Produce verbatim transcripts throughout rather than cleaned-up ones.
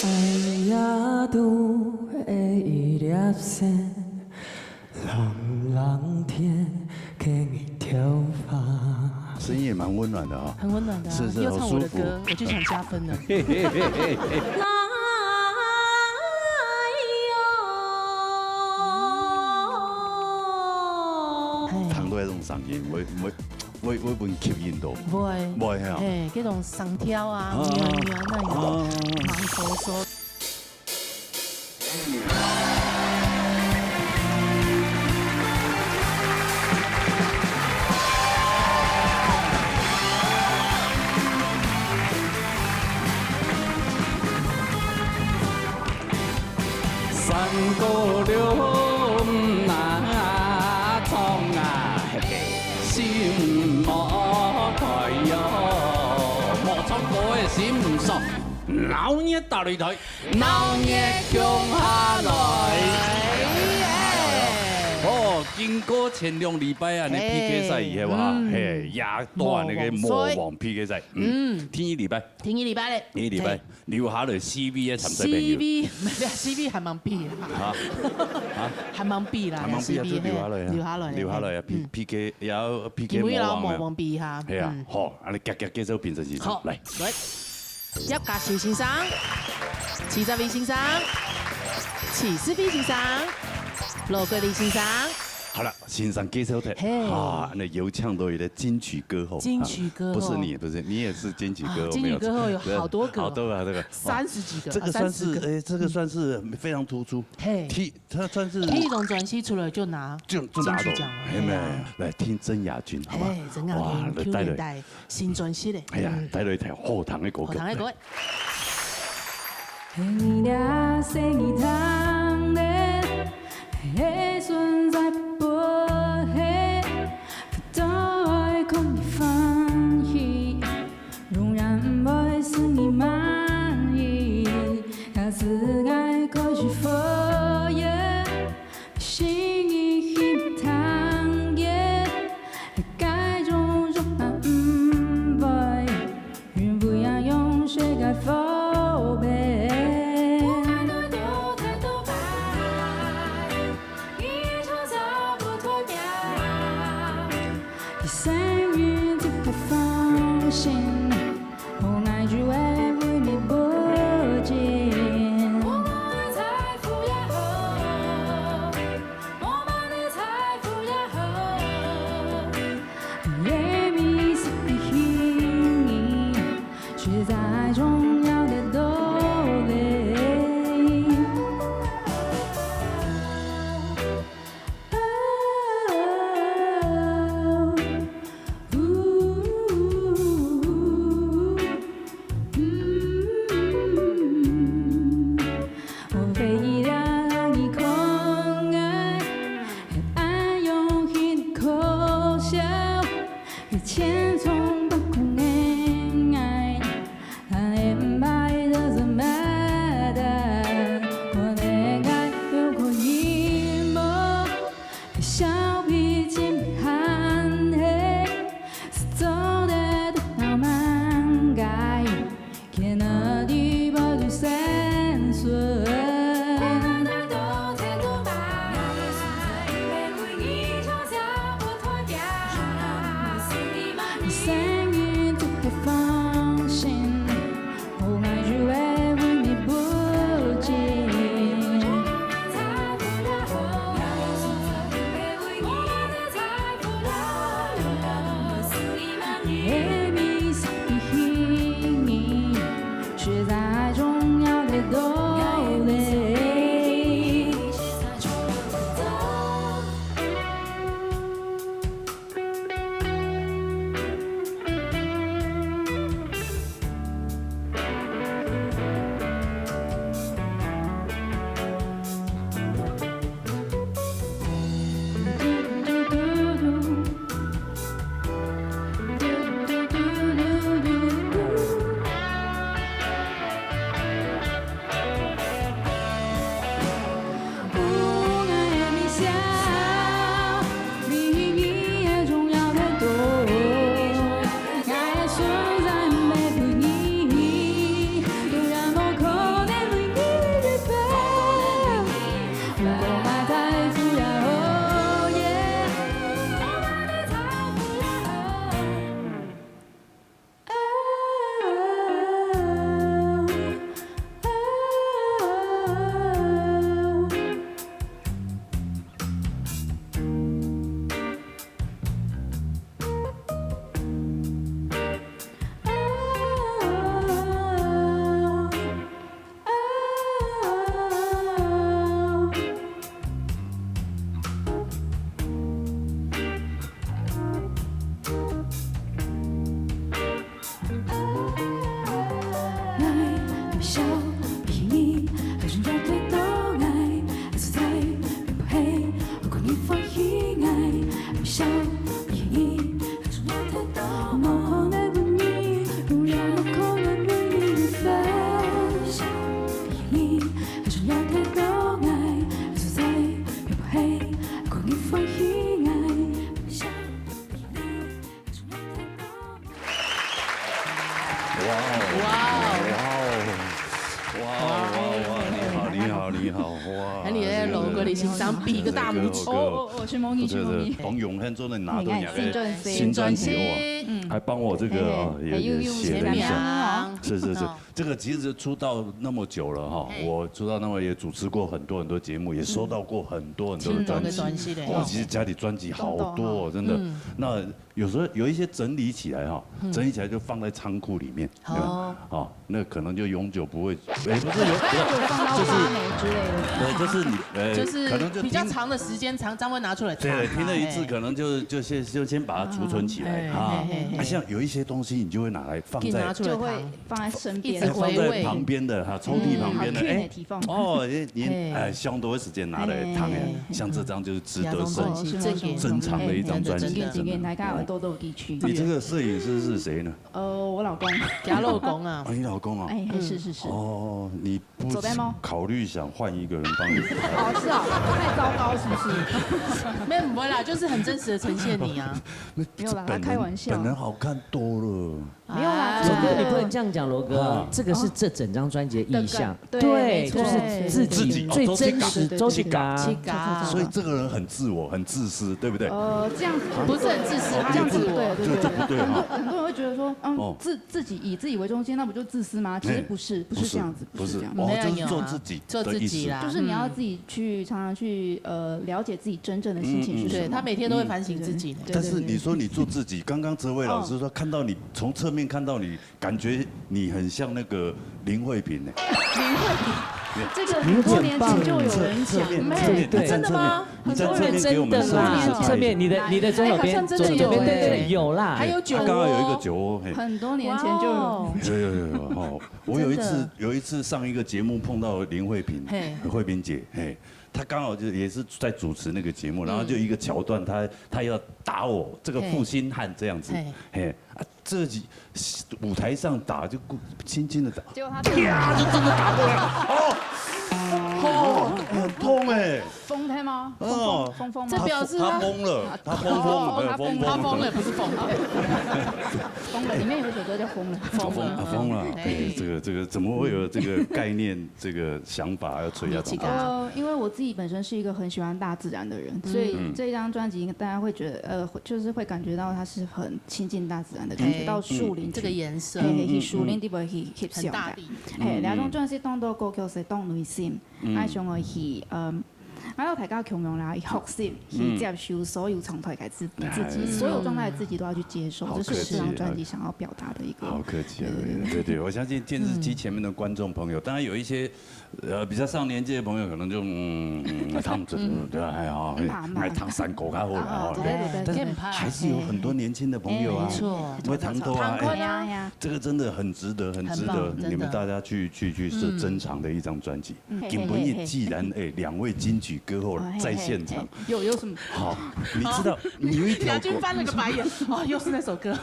夜肚的一粒星，冷冷天，给你头发。声音也蛮温暖的哦。很温暖的啊，是，是，又唱我的歌，好舒服。我就想加分了。嘿嘿嘿嘿嘿。嘿。唱到這種聲音，我，我，我，我分吸引到。會。會啊。嘿，這種聲調啊，啊。軟軟那種，啊。慢嗖嗖。 三姑六姆啊，唱啊，嘿嘿，心莫開喲，莫唱歌的心上，鬧熱打擂台，鬧熱共下來。哦，經過前兩禮拜啊，你嘿，P K賽以後啊，嗯。嘿，也到那個魔王賽。魔王P K賽，嗯，嗯。第一禮拜，第一禮拜咧，第一禮拜。嘿。 留下來四位个參賽朋友。四位，毋係，四位還吂比啦。啊？啊？還吂比啦，還吂比啊，四位，就留下來啊。嘿，留下來。留下來啊，P-，嗯。P K，也要P K魔王啊。因為啦，魔王比哈。係啊，嗯。好，恁樣遽遽介紹評審先生，好，來。來。葉嘉修先生，徐澤偉先生，徐世輝先生，羅國立先生。好了，先生介紹忒。嘿。啊，恁樣有請到一個金曲歌后。金曲歌后。啊，不是你，不是，你也是金曲歌后，啊，金曲歌后有好多個。沒有錯。對，好多個，好多個。 三十幾個，這個算是，啊，三十個。哎，這個算是非常突出。嗯。嘿。第，他算是第一張專輯出來就拿，就，就拿到，金曲獎了，哎，嘿啊。來聽曾雅君，好嗎？哎，曾雅君，哇，來帶來。舊年代新專輯咧。哎呀，嗯。帶來一條好聽的歌曲。好聽的歌。嘿，你的生日糖咧，嘿，存在不？嘿，不到愛可以放弃。 永遠毋會使你滿意，假使愛開始敷衍，心已經聽見，該種肉麻毋會，永不要用世界防備。哇哇哇！你好，你好，你好！哇！哎，你在老哥的身上比个大拇指。哦哦哦，尋夢，尋夢。對對對，王永漢做得拿到你个新專輯，新專輯，哇！嗯，還幫我這個啊，也也寫了一下。簽名。是是是，這個其實出道那麼久了哈，我出道那麼也主持過很多很多節目，也收到過很多很多的專輯。哇，其實家裡專輯好多哦，真的。那有時候有一些整理起來哈，整理起來就放在倉庫裡面。 哦，哦，那可能就永久不會，哎，不是永久，就是放到發霉之類的。對，就是你，呃，就是可能就比較長的時間，常常會拿出來唱。對，聽了一次，可能就就先就先把它儲存起來啊。啊，像有一些東西，你就會拿來放在，就會放在身邊，一直回味，放在旁邊的哈，抽屉旁邊的，哎，哦，你哎，相多的時間拿來唱哎，像這張就是值得收珍藏的一張專輯，真的。今天大家耳朵都有地區。你這個攝影師是誰呢？ 呃，我老公。假老公啊。啊，你老公啊？哎，是是是。哦，你不考慮想換一個人幫你拍？哦，是啊，太糟糕是不是？沒有，不會啦，就是很真實的呈現你啊。沒有啦，他開玩笑。本人好看多了。沒有啦，羅哥，你不能這樣講，羅哥，這個是這整張專輯的意象。 對，就是自己最真實、最真實的。所以這個人很自我，很自私，對不對？呃，這樣子不是很自私，他很自我。這樣子不對，對對對。很多很多人會覺得說，嗯，自自己以自己為中心，那不就自私嗎？其實不是，不是這樣子，不是這樣子。哦，就是做自己的意思。做自己啦。就是你要自己去常常去呃了解自己真正的心情是什麼。對，他每天都會反省自己呢。但是你說你做自己，剛剛哲偉老師說看到你從側面看到你 感覺你很像那個林慧萍呢。林慧萍，這個很多年前就有人講，側面，側面，你站側面，你站側面給我們攝影師拍一下。側面，你的你的左手邊，哎，好像真的有哎。左手邊，對對對，有啦。還有酒窩。他剛剛有一個酒窩，嘿。很多年前就有。有有有有，哦，我有一次有一次上一個節目碰到林慧萍，嘿，慧萍姐，嘿，她剛好就也是在主持那個節目，然後就一個橋段，她她要打我這個負心漢這樣子，嘿，嘿，啊， 這舞台上打就輕輕的打，結果他啪就真的打過來，哦，哦，很痛哎，瘋了嗎？哦，瘋瘋瘋瘋嗎？這表示他瘋了，他瘋瘋了，沒有瘋瘋，他瘋了，不是瘋了，瘋了。裡面有一首歌叫《瘋了》，瘋了，瘋了，哎，這個這個怎麼會有這個概念？ 這個想法要吹下去。呃，因為我自己本身是一個很喜歡大自然的人，所以這張專輯大家會覺得，呃，就是會感覺到它是很親近大自然的感覺，到樹林去，這個顏色，嘿，去樹林底背去翕相个。很大地。嘿，兩種專輯當多歌曲係當內心，啊，想要去，嗯，啊，大家共樣啦，學習去接受所有狀態个自自己，所有狀態的自己都要去接受，這是我這張專輯想要表達的一個。好客氣啊，對對，我相信電視機前面的觀眾朋友，當然有一些 呃，比較上年紀的朋友可能就，嗯，嗯，愛聽這個，對啊，哎呀，愛聽山歌較好啦，吼，對，但是還是有很多年輕的朋友啊，哎，沒錯，會聽到啊，哎，這個真的很值得，很值得你們大家去去去是珍藏的一張專輯。今晡日既然，哎，兩位金曲歌后在現場，有有什麼？好，你知道你有一條歌，亞軍翻了個白眼，哦，又是那首歌，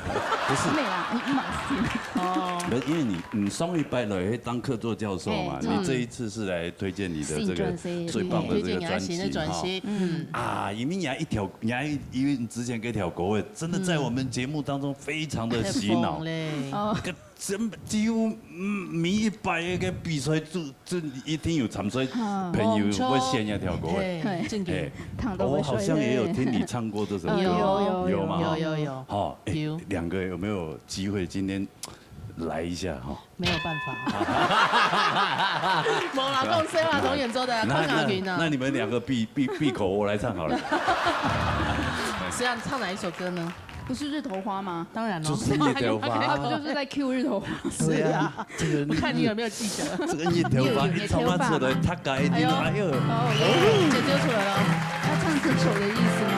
不是，沒啦，你你蠻新哦，不是，因為你你上一拜來當客座教授嘛，你這一 次是來推薦你的這個最棒的這個專輯哈。嗯，啊，因為你還一條，你還因為你之前給條狗尾，真的在我們節目當中非常的洗腦。哦，真幾乎嗯每一擺个比賽就就一定有參賽朋友會選一條狗尾。正經，我好像也有聽你唱過這首歌，有有有有嗎？有有有，好，哎，兩個有沒有機會今天來一下哈？ 沒有辦法。無啦，講笑話，同演奏的，那那那你們兩個閉閉閉口，我來唱好了。是要唱哪一首歌呢？不是日頭花嗎？當然了，就是日頭花，不就是在 cue 日頭花？是啊，這個我看你有沒有記得？這個日頭花一唱啊出來，他改一定，哎呦，哎呦，哦，剪接出來了。他唱這首的意思嗎？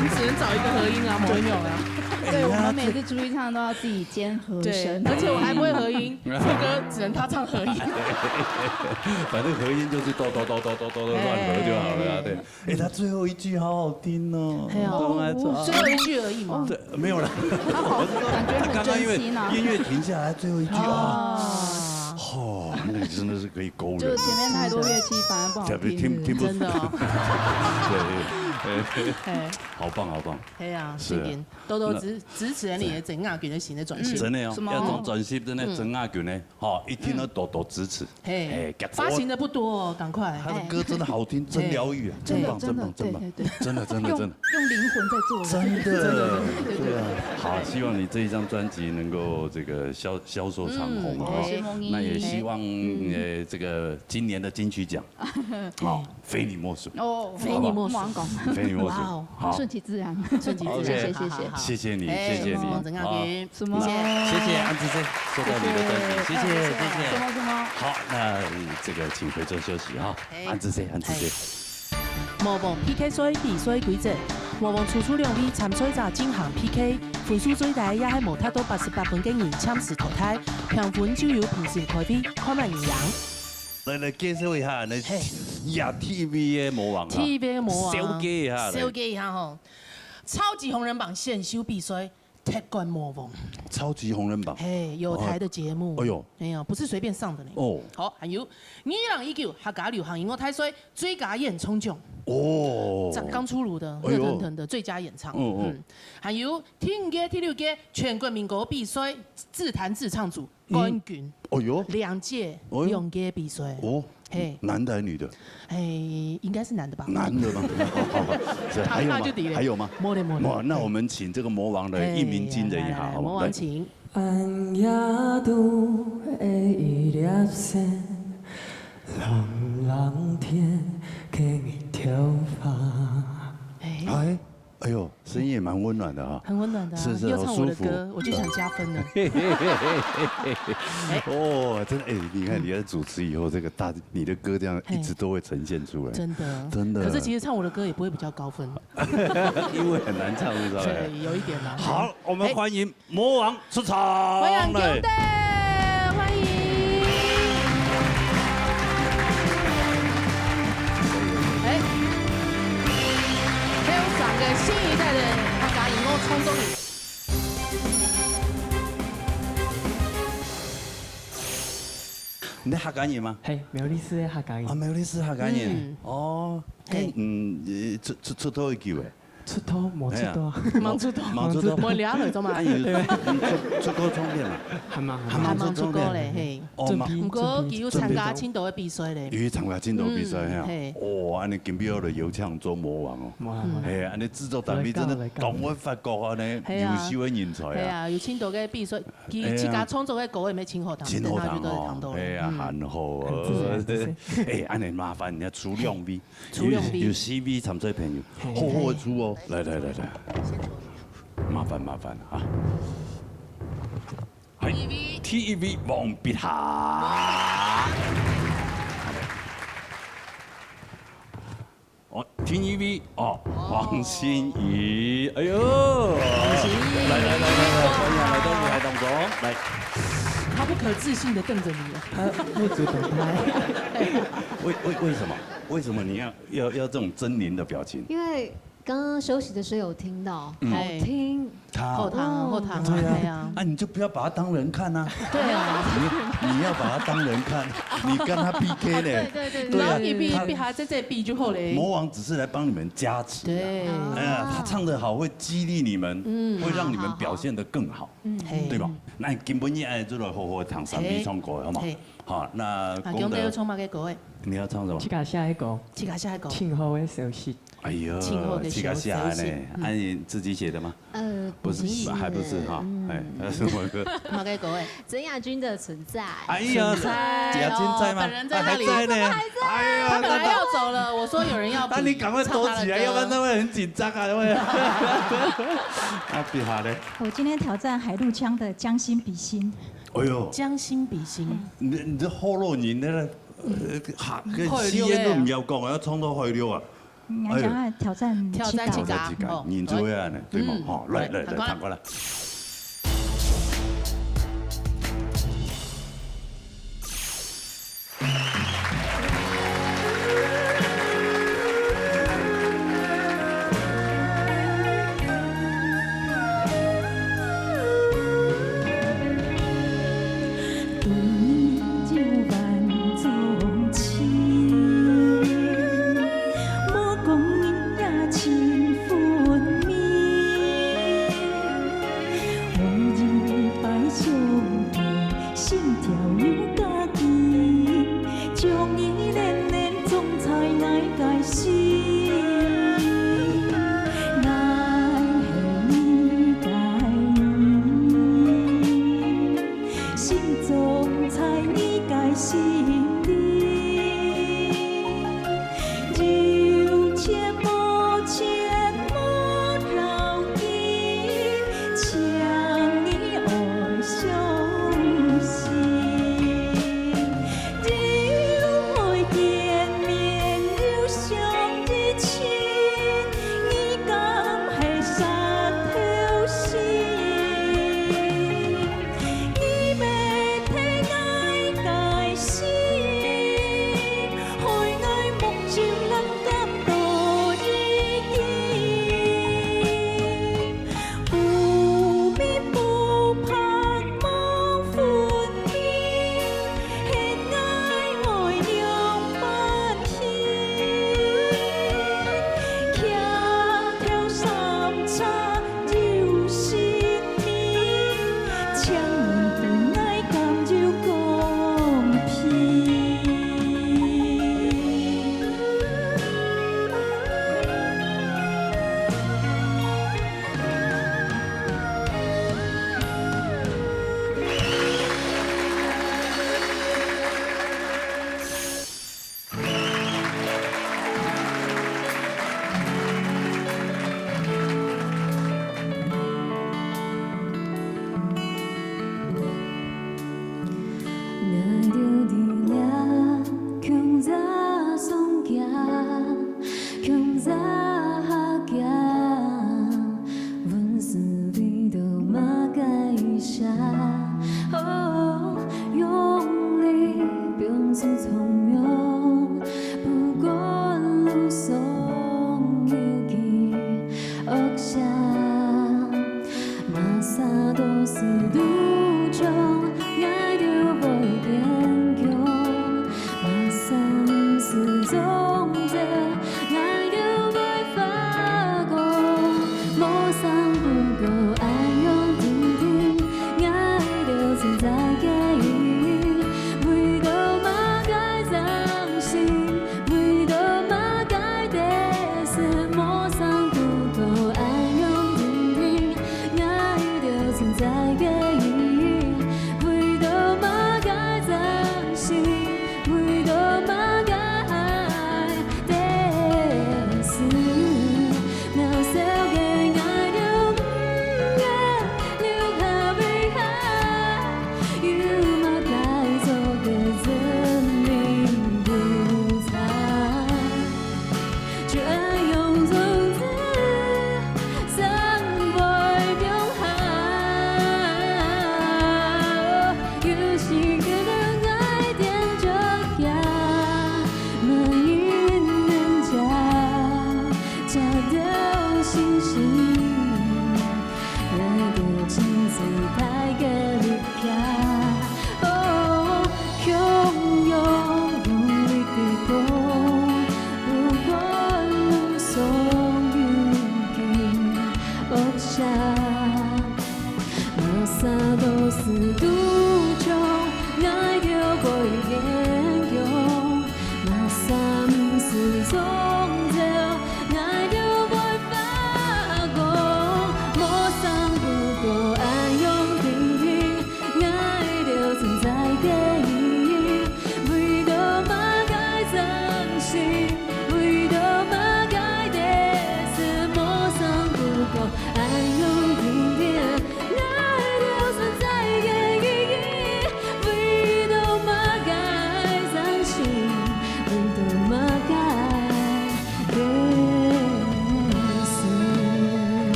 你只能找一个和音啊，没有啊。对，我们每次出去唱都要自己兼和对，声。而且我还不会和音，副歌只能他唱和音。反正和音就是哆哆哆哆哆哆哆乱合就好了啊。对，哎，他最后一句好好听哦。哎呀我还说最后一句而已嘛。对，没有了。他好，感觉很刚刚因为真心啊。音乐停下来，最后一句啊，啊，哦，那个真的是可以勾人。就是前面太多乐器，反而不好特别听。听听不真的哦。对，哎，哎，好棒好棒，哎呀，是啊真的，多多支支持你的整个个人的新的转型。真的哦什，么要装专心，真的真啊，觉得哈，一听到多多支持，嘿哎，发行的不多哦，赶快。他的歌真的好听，真疗愈啊，真的棒，真棒，真的真棒，对对对真的真的用真的。用灵魂在做的。真的，对啊，好，希望你这一张专辑能够这个销销售长虹啊。嗯谢谢梦一那也希望呃这个今年的金曲奖，好，非你莫属，哦，非你莫属王讲，非你莫属哇哦，好，顺其自然。顺其自 OK 然，好好好。谢谢谢谢。谢谢你，哎谢谢你，我们整个好，云什么那谢谢安志飞，收到你的专辑，谢谢谢什谢。么什么？好，那这个请回座休息哈，哎安志飞，安志飞。魔王 P K赛比赛规则，魔王抽出两位参赛者进行 P K，分数最低也系无达到八十八分个人暫时淘汰，评分就由评审开会，看么人贏。来来介绍一下，那嘿亚 T V 的魔王啊 T V 魔王小介一下，来小介一下吼，超级红人榜选秀比赛，夺冠魔王，超级红人榜，嘿，有台的节目，哎呦哎呀，不是随便上的呢。哦，好，还有二零一九客家流行音乐大赛最佳演唱奖，哦，刚刚出炉的哎呦热腾腾的最佳演唱，嗯嗯嗯，还有第五届、第六届全国民歌比赛自弹自唱组冠军，哦哟，两届哦哟两届比赛，哦，嘿，男的还是女的？哎，应该是男的吧？男的吗？这还有吗那就？对了，还有吗？没了没了。哇，那我们请这个魔王来一鸣惊人一下，哎来来来好不好？魔王请。 暗夜肚的一粒星，冷冷天给你头发。哎，哎，哎呦，声音也蛮温暖的哈。很温暖的啊，是是又唱我的好舒服歌，我就想加分了。哦，真的，哎，你看你在主持以后，这个大，你的歌这样一直都会呈现出来，真的，真的可是其实唱我的歌也不会比较高分，因为很难唱，是吧？对，有一点难。好，我们欢迎魔王出场。欢迎来 Gildan，欢迎。哎，还有三个新一代的客家音乐创作人。你是客家人吗？嘿，苗栗市的客家人啊，，苗栗市客家人嗯。哦，嘿哎，嗯，呃出出出道已久哎。出道无出道，忙出道，忙出道我聊了，怎么啊，？有出出过唱片嘛？还蛮还蛮还忙出歌嘞，嘿。哦，准忙毋过备准备佢有参加青岛的比赛嘞。有参加青岛比赛哈嗯嘿。哦，安尼金标的有抢做魔王哦。哇，嘿，安尼制作单位真的懂我法国安尼嘿啊优秀的人才啊。系啊，有青岛个比赛，佢自家创作个歌也没请好他，真好听等下就都会哦唱，到哎呀，嗯很好哦很自然，对，哎，安尼麻烦人家出两位，出两位有有 C V 参赛朋友，嘿好好个出哦，来来来来，麻烦麻烦啊，哎，T V王碧霞。哦，第二位哦，黄心怡，哎呦，来来来来来，欢迎来到舞台当中，来，他不可置信的瞪着你。他目珠等待。为为为什么？为什么你要要要这种狰狞的表情？因为刚刚休息的时候有听到，嗯好听，他后堂，后堂，对啊对啊，啊，你就不要把他当人看啊，对啊，你你要把他当人看，你跟他 P K 呢？对对对对啊然后一比他比还在这比就好嘞。魔王只是来帮你们加持啊。对，哎呀，他唱的好会激励你们，嗯会让你们表现得更好，嘿对吧？那今晡日哎，就来好好听三位唱歌，好吗嘿？好，那啊，功德兄弟要唱嘛个歌诶，你要唱什么？自家写一个自家写个歌。庆贺的消息，哎呦，庆贺的自家写呢小消息，嗯哎，你自己写的吗？呃，不是，是还不是哈，哎，那是我的。嘛个歌诶，曾雅君的存在。哎呀，存在雅君在吗？哦本人在那里啊还在呢。哎呀，他本来要走了，我说有人要比，那你赶快躲起来，唱他的歌要不然他会很紧张啊，会。啊，比好嘞。我今天挑战海陆腔的将心比心。哎呦，将心比心，你你这后路你那个，呃，哈，跟海陆吸烟都的不要讲，要唱到海陆啊。嗯，哎呦。想要挑戰挑戰自家，自家，哦，認罪啊呢，對無？嗯，吼，來，來，來，來，看看。彈過來。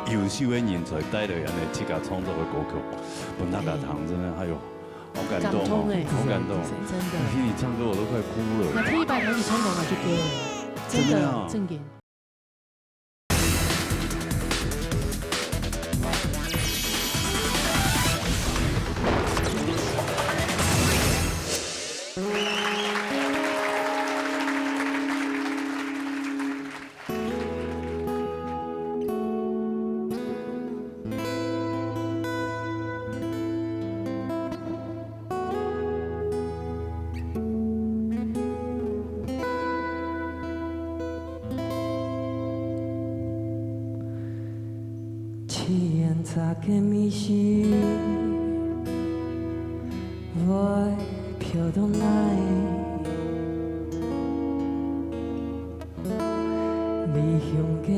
優秀个人才帶來恁樣自家創作个歌曲，分大家聽，真的，哎喲，好感動哦，感動欸，好感動。真的。聽你唱歌我都快哭了。那第一擺同你唱歌嘛就對了，真的，真的啊。正經。 七月十个暝時，會飄到哪位？離鄉个人，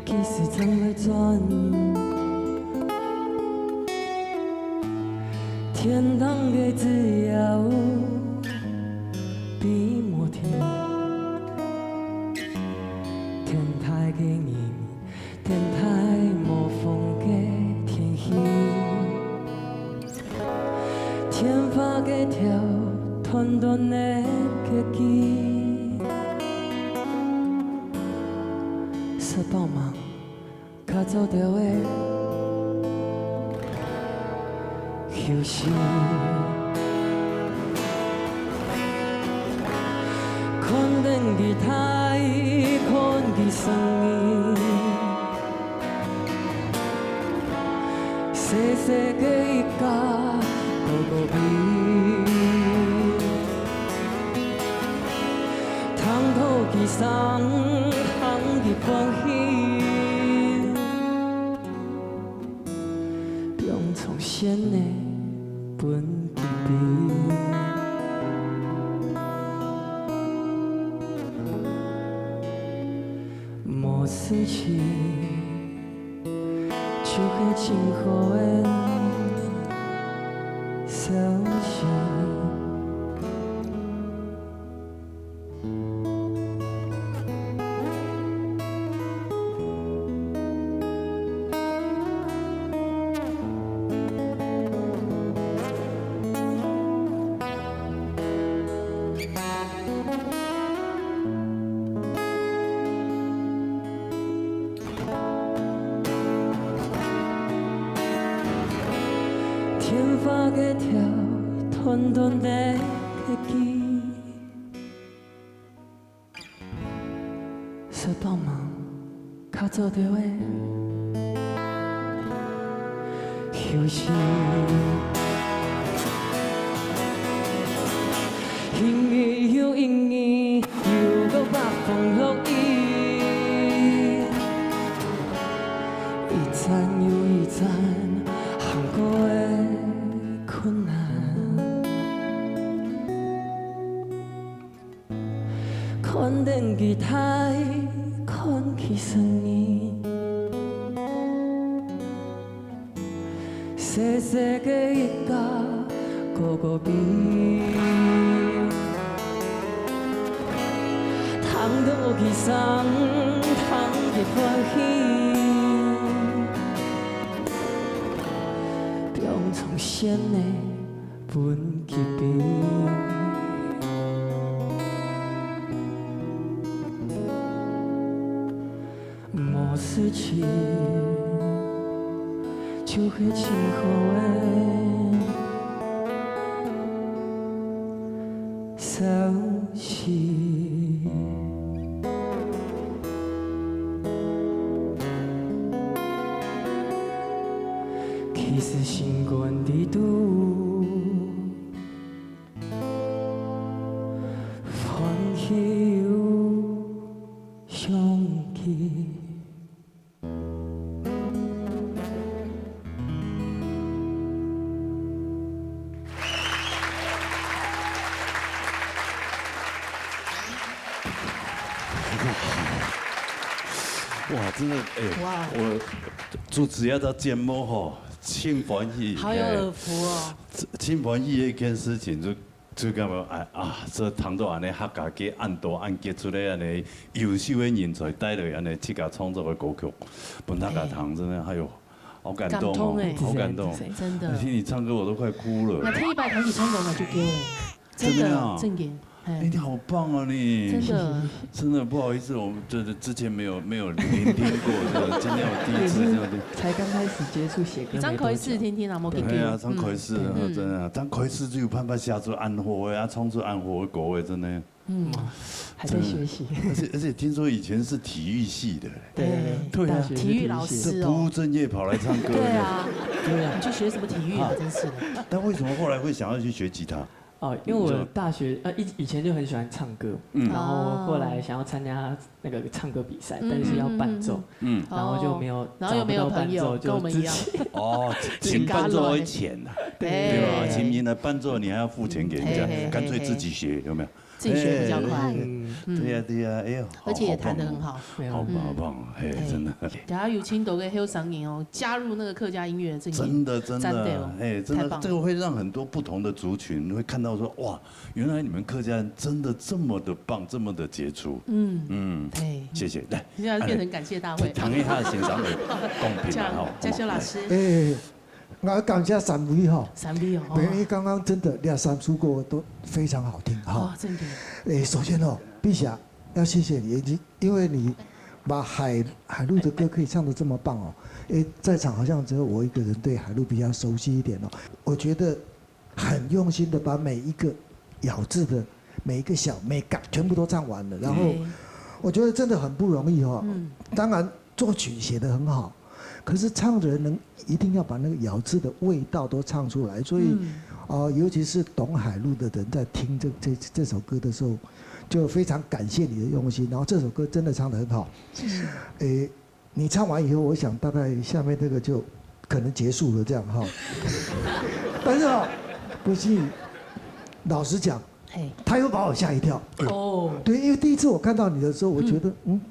幾時正會轉？天頂个只有 比無天，天大个人，天大無風个天氣，天花个頭，斷斷个結枝。說幫忙， 較早兜仔休息。看等佢大，看佢生日，細細个一家，哥哥比。 聽到佢聲，聽佢歡喜，放長線仔分佢飛。無事情，就係盡好个消息。 天花个頭，斷斷个枝。 說幫忙，較早兜仔休息。一日又一日，又過發風落雨，一站又一站，行過个困難。 看等佢大，看佢生日，細細个一家，哥哥比。聽到佢聲，聽佢歡喜，放長線仔 分佢飛。無事情，就係盡好个消息。 其實心肝底肚，歡喜又傷心。 哇，真的，哎，哇。我主持這个節目吼，盡歡喜，好有耳福哦。哎，盡歡喜的一件事情，就就感覺啊啊，這聽到恁呢客家个恁多恁傑出个恁呢優秀个人才帶來恁呢自家創作个歌曲，分大家聽，真的，哎喲，好感動哦，感動欸。好感動。真的。而且你唱歌我都快哭了。那第一擺開始唱歌嘛就哭了，真的，真的啊。正經，哎，你好棒啊你！真的。真的不好意思，我们就是之前没有没有聆听过，这个今天我第一次这样听。才刚开始接触写歌没多久。你唱開始聽聽啊，無要緊。哎呀，唱開始，嗯，真的，唱開始就有辦法寫出恁好个啊，唱出恁好个歌个，真的。嗯，還在學習。而且而且聽說以前是體育系的，對，對啊，大學是體育系。體育老師哦。這不務正業跑來唱歌的。對啊，對啊，你去學什麼體育啊？真是的。但為什麼後來會想要去學吉他？哦，因為我大學呃以以前就很喜歡唱歌，嗯，然後後來想要參加那個唱歌比賽，但是要伴奏，嗯，然後就沒有，然後又沒有朋友，找不到伴奏，就自己。跟我們一樣。哦，請伴奏會錢啊，對吧？請人來伴奏，你還要付錢給人家，乾脆自己學，有沒有？自己學比較快。哎，對呀對呀，哎呦，而且也彈得很好。好棒好棒，嘿，真的。等下有請到个後生人哦，加入那個客家音樂的陣營。真的真的，讚的哦，哎，真的，太棒了。這個會讓很多不同的族群會看到說，哇，原來你們客家人真的這麼的棒，這麼的傑出。嗯嗯，哎，謝謝。來，現在變成感謝大會。唐一哈先生的公平了哈。嘉修老師。哎，我要感謝三位哈。三位哦。對，因為剛剛真的那三首歌都非常好聽哈。哦，真的。哎，首先哦，碧霞要謝謝你，因為你把海海陸的歌可以唱得這麼棒哦。哎，在場好像只有我一個人對海陸比較熟悉一點哦。我覺得很用心的把每一個咬字的每一個小美感全部都唱完了，然後我覺得真的很不容易哦。當然作曲寫得很好，可是唱的人能一定要把那個咬字的味道都唱出來，所以，呃，尤其是懂海陸的人在聽這這這首歌的時候，就非常感謝你的用心。然後這首歌真的唱得很好，誒，你唱完以後，我想大概下面那個就可能結束了這樣哈。但是啊，不是，老實講，嘿，他又把我嚇一跳。哦，對，因為第一次我看到你的時候，我覺得，嗯，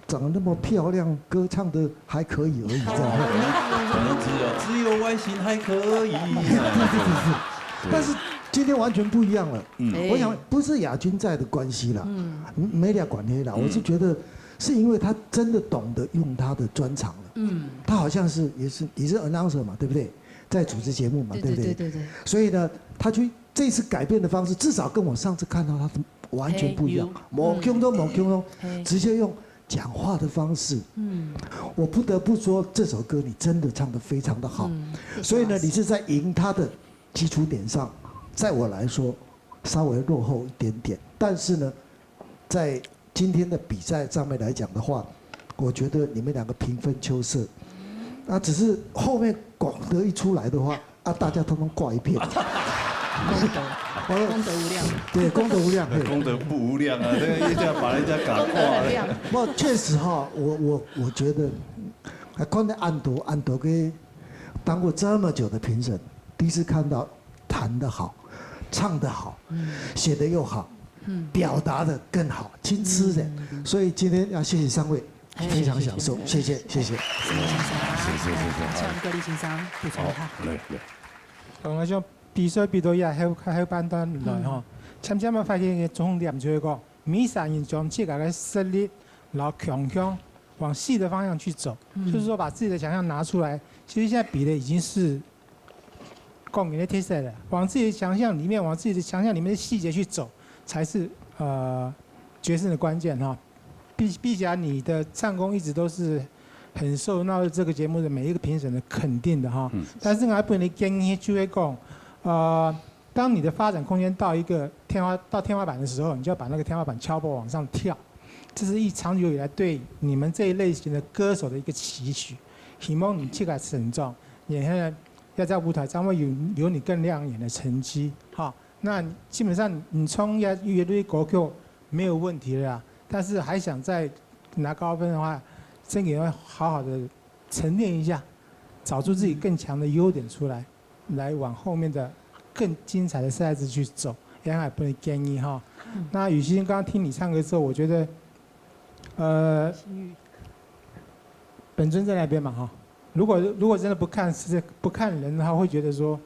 長得那麼漂亮，歌唱得還可以而已，這樣。可能只有只有外形還可以。但是今天完全不一樣了。嗯，我想不是亞軍在的關係啦，嗯，沒了關係啦，我是覺得是因為他真的懂得用他的專長了。嗯，他好像是也是也是 announcer 嘛，對不對？在主持節目嘛，對不對？對对对对。所以呢，他去这次改变的方式，至少跟我上次看到他的完全不一样，嘿，有，無共同，無共同，嘿，直接用讲话的方式。嗯，我不得不说，这首歌你真的唱得非常的好。嗯，所以呢，谢谢老师。你是在赢他的基础点上，在我来说稍微落后一点点，但是呢，在今天的比赛上面来讲的话，我觉得你们两个平分秋色。那只是后面广德一出来的话，啊，大家通通挂一片。功德，功德无量。对，功德无量，嘿。功德不无量啊，这个一下把人家搞挂了。功德无量。不，确实哈，我我我觉得，啊，看到安德安德给当过这么久的评审，第一次看到弹得好，唱得好，写得又好，表达得更好，真自然。所以今天要谢谢三位，非常享受，谢谢谢谢。谢谢先生，谢谢谢谢。请各位先生补充一下。好，来来。刚刚像比赛比到也后后半段来哈，漸渐个发现一个重点，就是讲每三人将自家个实力，然后强项往细的方向去走，就是说把自己的强项拿出来。其实现在比的已经是 讲你的特色了，往自己的强项里面，往自己的强项里面的细节去走，才是呃决胜的关键哈。毕毕竟你的唱功一直都是很受到这个节目的每一个评审的肯定的哈。嗯，但是我还不能建议就会讲，呃，当你的发展空间到一个天花到天花板的时候，你就要把那个天花板敲破往上跳。这是一长久以来对你们这一类型的歌手的一个期许，希望你自家成长，然后呢， 要在舞台上会有有你更亮眼的成绩哈。那基本上你唱越越多歌曲没有问题了啦，但是还想再拿高分的话，真的要好好的沉淀一下，找出自己更强的优点出来，来往后面的更精彩的赛事去走，也还不能建议哈。那雨欣刚刚听你唱歌之后，我觉得，呃，本尊在那边嘛哈，如果如果真的不看是不看人的话，会觉得说，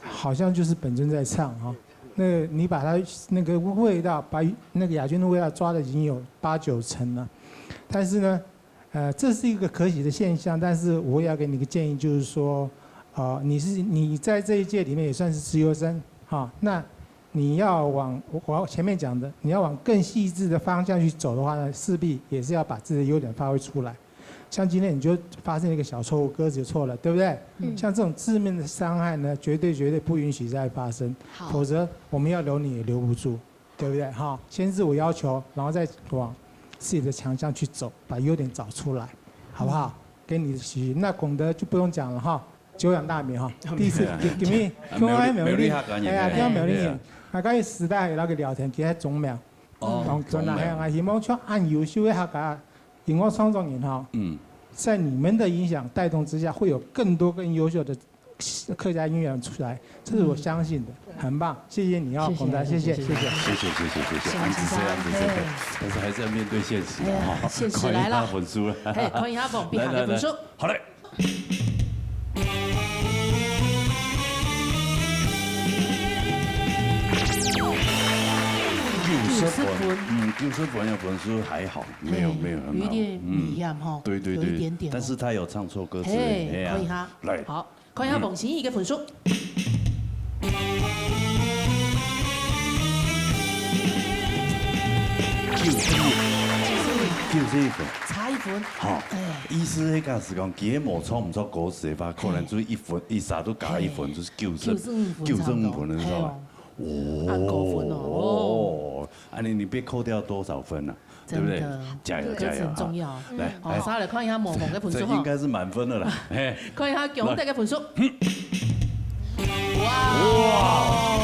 好像就是本尊在唱哈。那你把它那个味道，把那个亚军的味道抓的已经有八九成了，但是呢，呃，这是一个可喜的现象，但是我也要给你个建议，就是说，啊、你是你在这一届里面也算是资优生哈，那你要往我我前面讲的，你要往更细致的方向去走的话呢，势必也是要把自己的优点发挥出来。像今天你就发生一个小错误，歌词就错了，对不对？嗯。像这种致命的伤害呢，绝对绝对不允许再发生，好。否则我们要留你也留不住，对不对？哈，先自我要求，然后再往自己的强项去走，把优点找出来，好不好？给你的期许，那功德就不用讲了哈，久仰大名哈。第一次给给你，听完没有？没有，哎呀，听完没有？哎呀，刚才时代还有那个聊天，给他种苗。哦，种苗。哎呀，希望像恁优秀的客家 音乐创作人哈，嗯。在你们的影响带动之下，会有更多更优秀的客家音乐人出来，这是我相信的，很棒，谢谢你哦，谢谢，谢谢，谢谢。谢谢，谢谢，谢谢，谢谢。安子生，安子生，但是还是要面对现实的哈。哎呀，现实来了。看一下分数了。嘿，看一下分，比下个分数。来，来，来。好嘞。九十分，九十分。嗯，九十分的分数还好。 没有，嘿，没有很好。有一点危险哈，嗯，对对对，有一点点哦。但是他有唱错歌之类，嘿，哎呀，可以哈。来。好，看一下王心怡个分数。九十一分。九十一分。差一分。好，哎。意思那个是讲，佢个无唱毋错歌词的话，可能就一分，一下都加一分，嘿。就是九十，九十五分，九十五分了，是吧？嘿哦。哦，啊，高分哦。哦，啊，你，你被扣掉多少分啊？ 对不对？真的，加油，歌词很重要。加油啊。来，好，来。稍微来看一下某某个分数哈。这应该是满分了啦，嘿。看一下强的个分数。哇哦！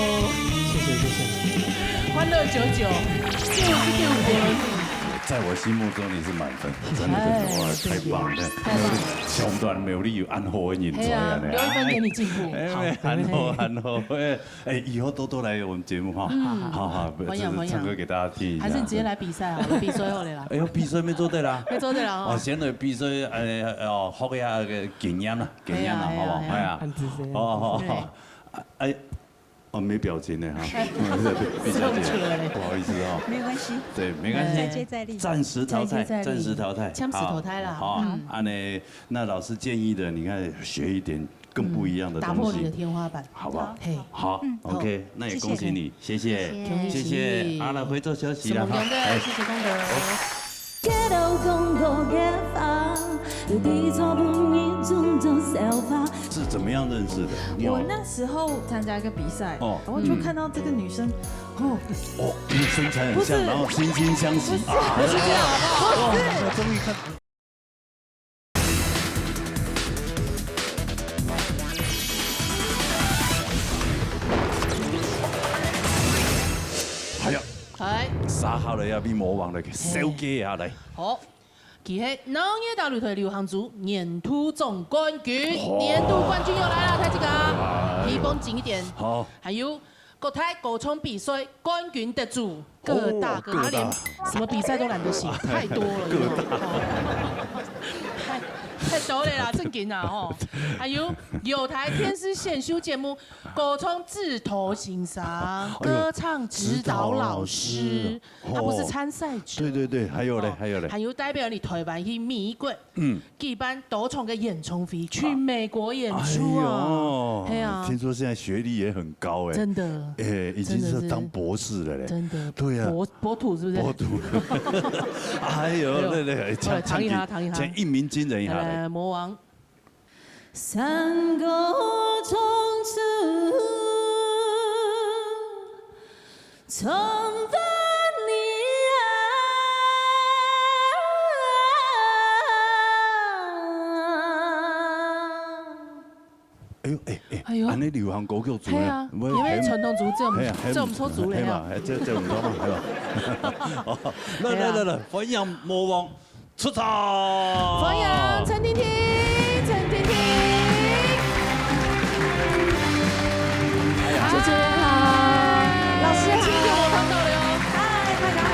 谢谢，谢谢。欢乐九九，九十九分。在我心目中你是满分，真的，真的，哇，哎，太棒了。太棒了。上段没有理由安好的人才啊，嘿啊，留一分给你进步。哎，好。安好，安好，哎。 哎，以后多多来我们节目哈。嗯。好好，欢迎，就是唱歌给大家听一下。欢迎。还是你直接来比赛好了，比赛好了啦。哎呦，比赛没做对啦。没做对啦，哦。哦，先来比赛，哎，哦，学一下那个经验啦，经验啦，哎呀，好不好？哎呀，哎呀。哎呀。很直接，哦，好，很直接。好。哎，哦，没表情的哈。毕小姐，受不了嘞。不好意思哦。没关系。对，没关系。再接再厉。暂时淘汰，再接再厉。暂时淘汰。暂时淘汰啦。好，好啊，嗯。啊，那，那老师建议的，你看学一点 更不一样的东西。嗯，打破你的天花板。好不好？嘿。好，嗯，OK，好。那也恭喜你，谢谢。谢谢。恭喜。谢谢。好了，回座休息了哈。沈梦阳的，哎。谢谢功德。好。是怎么样认识的？你好。我那时候参加一个比赛，哦。然后就看到这个女生，哦。哦，因为身材很像，不是。然后惺惺相惜。不是，啊。不是这样，好不好？哇，终于看 哎呀，哎。殺下來啊，比魔王來，嘿。燒雞啊，來。好，佢係鬧熱大擂台流行組年度總冠軍，哦。年度冠軍又來了，大家。哇。提供景點。好。還有 國台歌唱比賽冠軍得主，各大，哦，各大。他連什麼比賽都懶得寫，太多了，各大。有沒有？哦。太，太多了啦，正經啊，吼。還有友台電視選秀節目歌唱指導先生，哎呦，歌唱指導老師，指導老師，他不是參賽者。哦。對對對，還有嘞，哦，還有嘞。還有代表你台灣去美國 嗯。舉辦多場个演唱會，去美國演出啊。哎喲，嘿啊。聽說現在學歷也很高哎。真的。哎，已經是當博士了嘞。真的是。真的。對啊。博，博土是不是？博土。哎喲，哎喲。對，對，哎喲，唐一哈，唐一哈。像一鳴驚人一下嘞。來，來，來，魔王。山歌唱出 唱分你啊。哎喲，哎，哎，哎喲。恁呢流行歌曲做咩？係啊，因為傳統組這種，嘿啊，這種做組的啊。係嘛，這，這種歌嘛，係吧？哦，來，來，來，來，歡迎魔王 出場！歡迎陳婷婷，陳婷婷。哎呀。姐姐好。老師好。今天我看到了喲。嗨，大家好。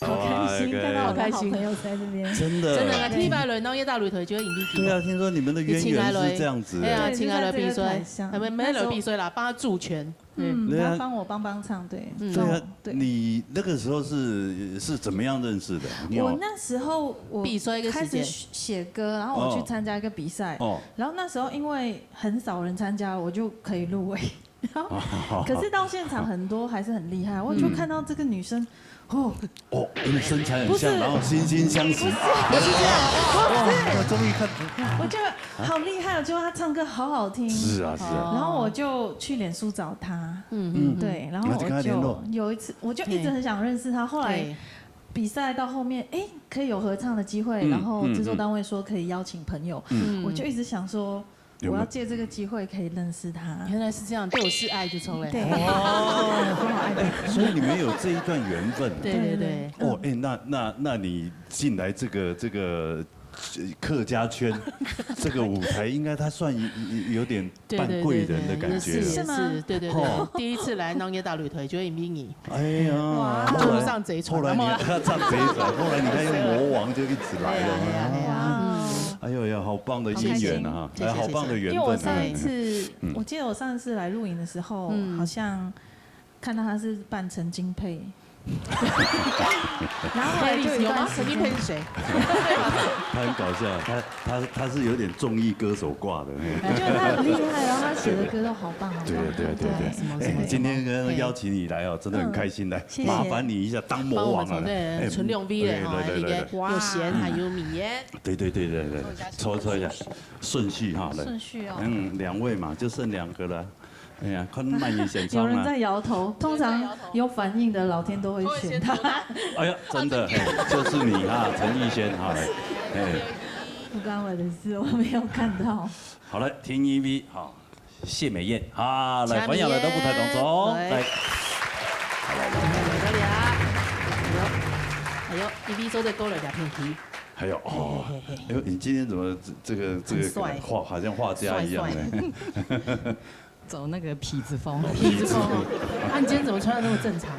好開心看到我的好朋友在这边。真的。真的啊，第一擺來，然後一大堆同學就會引你去。對啊，聽說你們的淵源是這樣子。哎呀，對，請來來比賽，就在這個台上。哎，沒，沒來比賽啦，幫他助拳。嗯，對啊。他幫我幫帮唱，对。嗯。对啊，对。你那個時候是，是怎麼樣認識的？你有我那時候我比賽一個時間。開始寫，寫歌，然後我去參加一個比賽，哦。然後那時候因為很少人參加，我就可以入圍。然後，可是到現場很多還是很厲害，我就看到這個女生，哦，哦，因為身材很像，不是。然後惺惺相惜。不是，不是這樣，不是。哦，我終於看，我覺得好厲害哦，就她唱歌好好聽。是啊，是啊。然後我就去臉書找她，嗯，嗯。对，然后我就那就跟她联络。有一次，我就一直很想认识她，后来对。比赛到后面，诶，可以有合唱的机会，嗯，然后制作单位说可以邀请朋友，嗯，嗯。我就一直想说，有没有？我要借这个机会可以认识她。原來是这样，對我示愛就出來。对。哦。好好愛她。所以你們有這一段緣分啊。对，对，对。哦，诶，那，那，那你進來這個，這個，呃，客家圈，這個舞台，應該她算有，有，有點半貴人的感覺。对，对，对，对，是嗎？是，对，对，对，哦。第一次來，然後也打擂台，就會迷你。哎呀，哇。後來，坐上賊船，後來你，然後她上賊船，後來你看又魔王就一直來了。哎呀，哎呀，哎呀。哎呦呀，好棒的姻緣啊，好开心，哎，好棒的缘分啊。谢谢，谢谢。因为我上一次，嗯。我记得我上一次来录影的时候，嗯。好像看到她是扮陈金佩。然后后来就有一段时间，有吗？陈金佩是谁？她很搞笑，她，她，她是有點綜藝歌手掛的，嘿。我觉得她很厉害，然后她写的歌都好棒，好棒。对，对，对，对。什么，哎，什么，今天跟，什么？邀请你来哦，真的很开心，来，谢谢。麻烦你一下，当魔王啊，帮我们从这个，哎，纯两位嘞，对，哈，对，对，一个对，对。有咸还有米耶。对，对，对，对，对，抽，抽一下，顺序哈，来。顺序哦。嗯，两位嘛，就剩两个了。 哎呀，看慢一点，有人在摇头，通常有反应的老天都会选他。哎呀，真的，嘿，就是你哈，陈奕迅哈，来，哎。不关我的事，我没有看到。好，來，第一位哈，謝美燕啊，來，謝美燕。歡迎來到舞台當中，來。來。好，來，來，來，來。哎呦，哎呦，一位做得過了两片皮。哎呦，哦，嘿，嘿，嘿，嘿。哎呦，你今天怎么这，这个，这个很帅。画，好像画家一样呢。帅，帅。 走那个痞子风。痞子风。啊，你今天怎么穿得那么正常？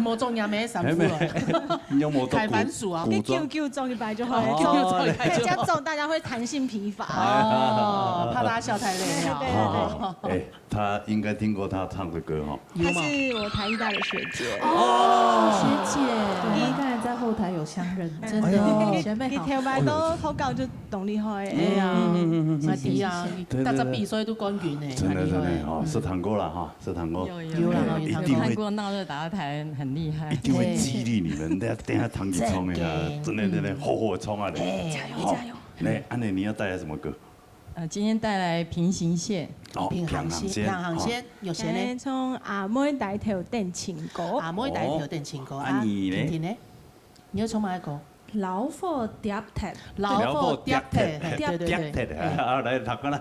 没中央没衫褲了。哎，没，你有没有开番薯啊？古，古装？你久久中一摆就好。哦，久久中一摆就好。大家中，大家会弹性疲乏。哦，怕大家笑太累啊。对，对，对。哦，哎，他应该听过他唱的歌哈。有吗？她是我台艺大的学姐。哦，学姐，我们刚才在后台有相认。真的哦，哎呀。学妹好。你头发都好高就 动力好诶。哎呀，嗯，嗯，嗯，嗯，嗯。那对啊，对，对，对。大家比赛都冠军呢，真的，很厉害。真的，哦，嗯。是唱歌啦，哈，是唱歌。有，有，有啦，有，有，有一定会，看过闹热打擂台，很厉害。一定会激励你们，等下，等下弹吉他一下，真的，真的，真的，好好唱啊，你。哎，加油，好，加油。来，安妮，你要带来什么歌？呃，今天带来平行线。哦，平行线，平行线，平行线，哦。有谁呢？哎，唱阿妹大头等情歌。阿妹大头等情歌啊，哦，啊，你呢？婷婷呢？ 你要唱麼个歌？老虎跌忒。老虎跌忒，老虎跌忒，嘿，对，对，对，跌忒，嘿。啊，來，讀看啦。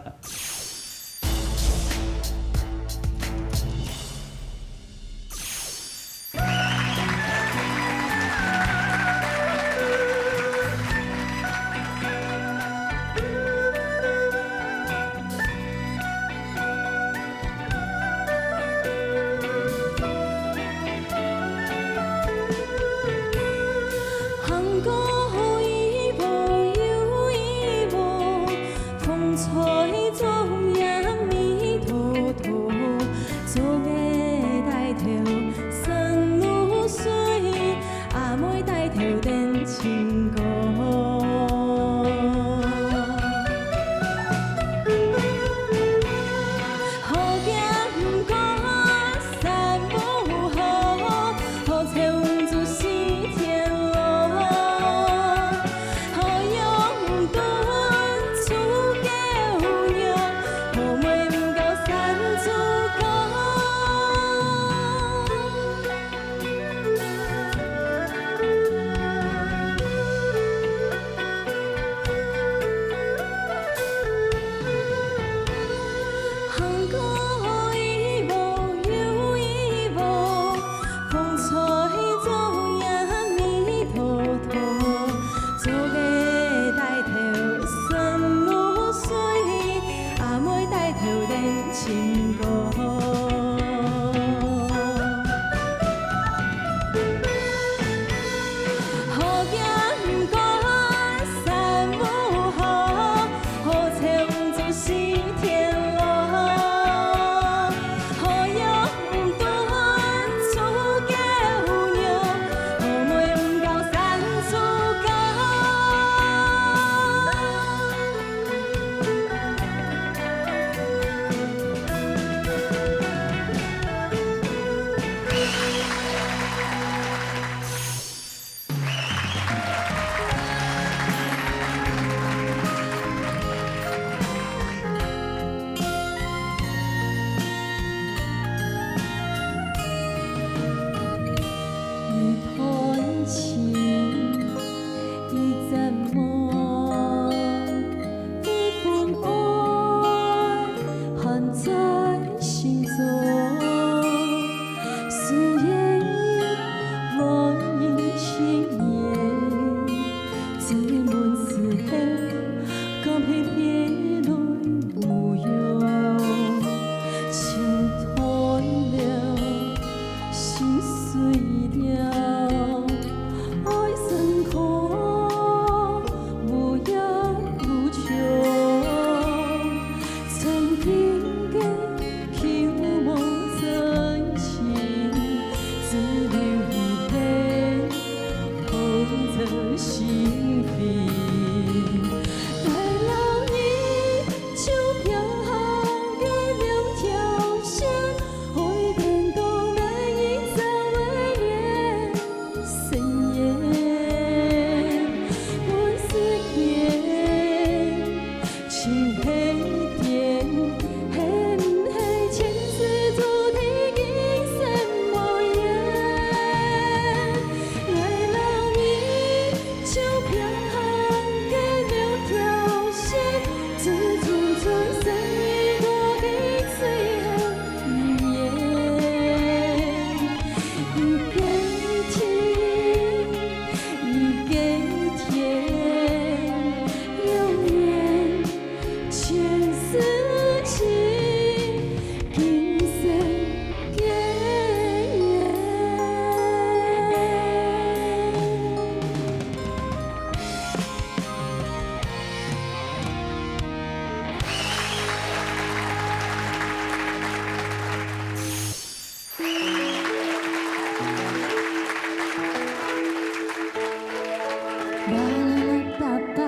爸爸，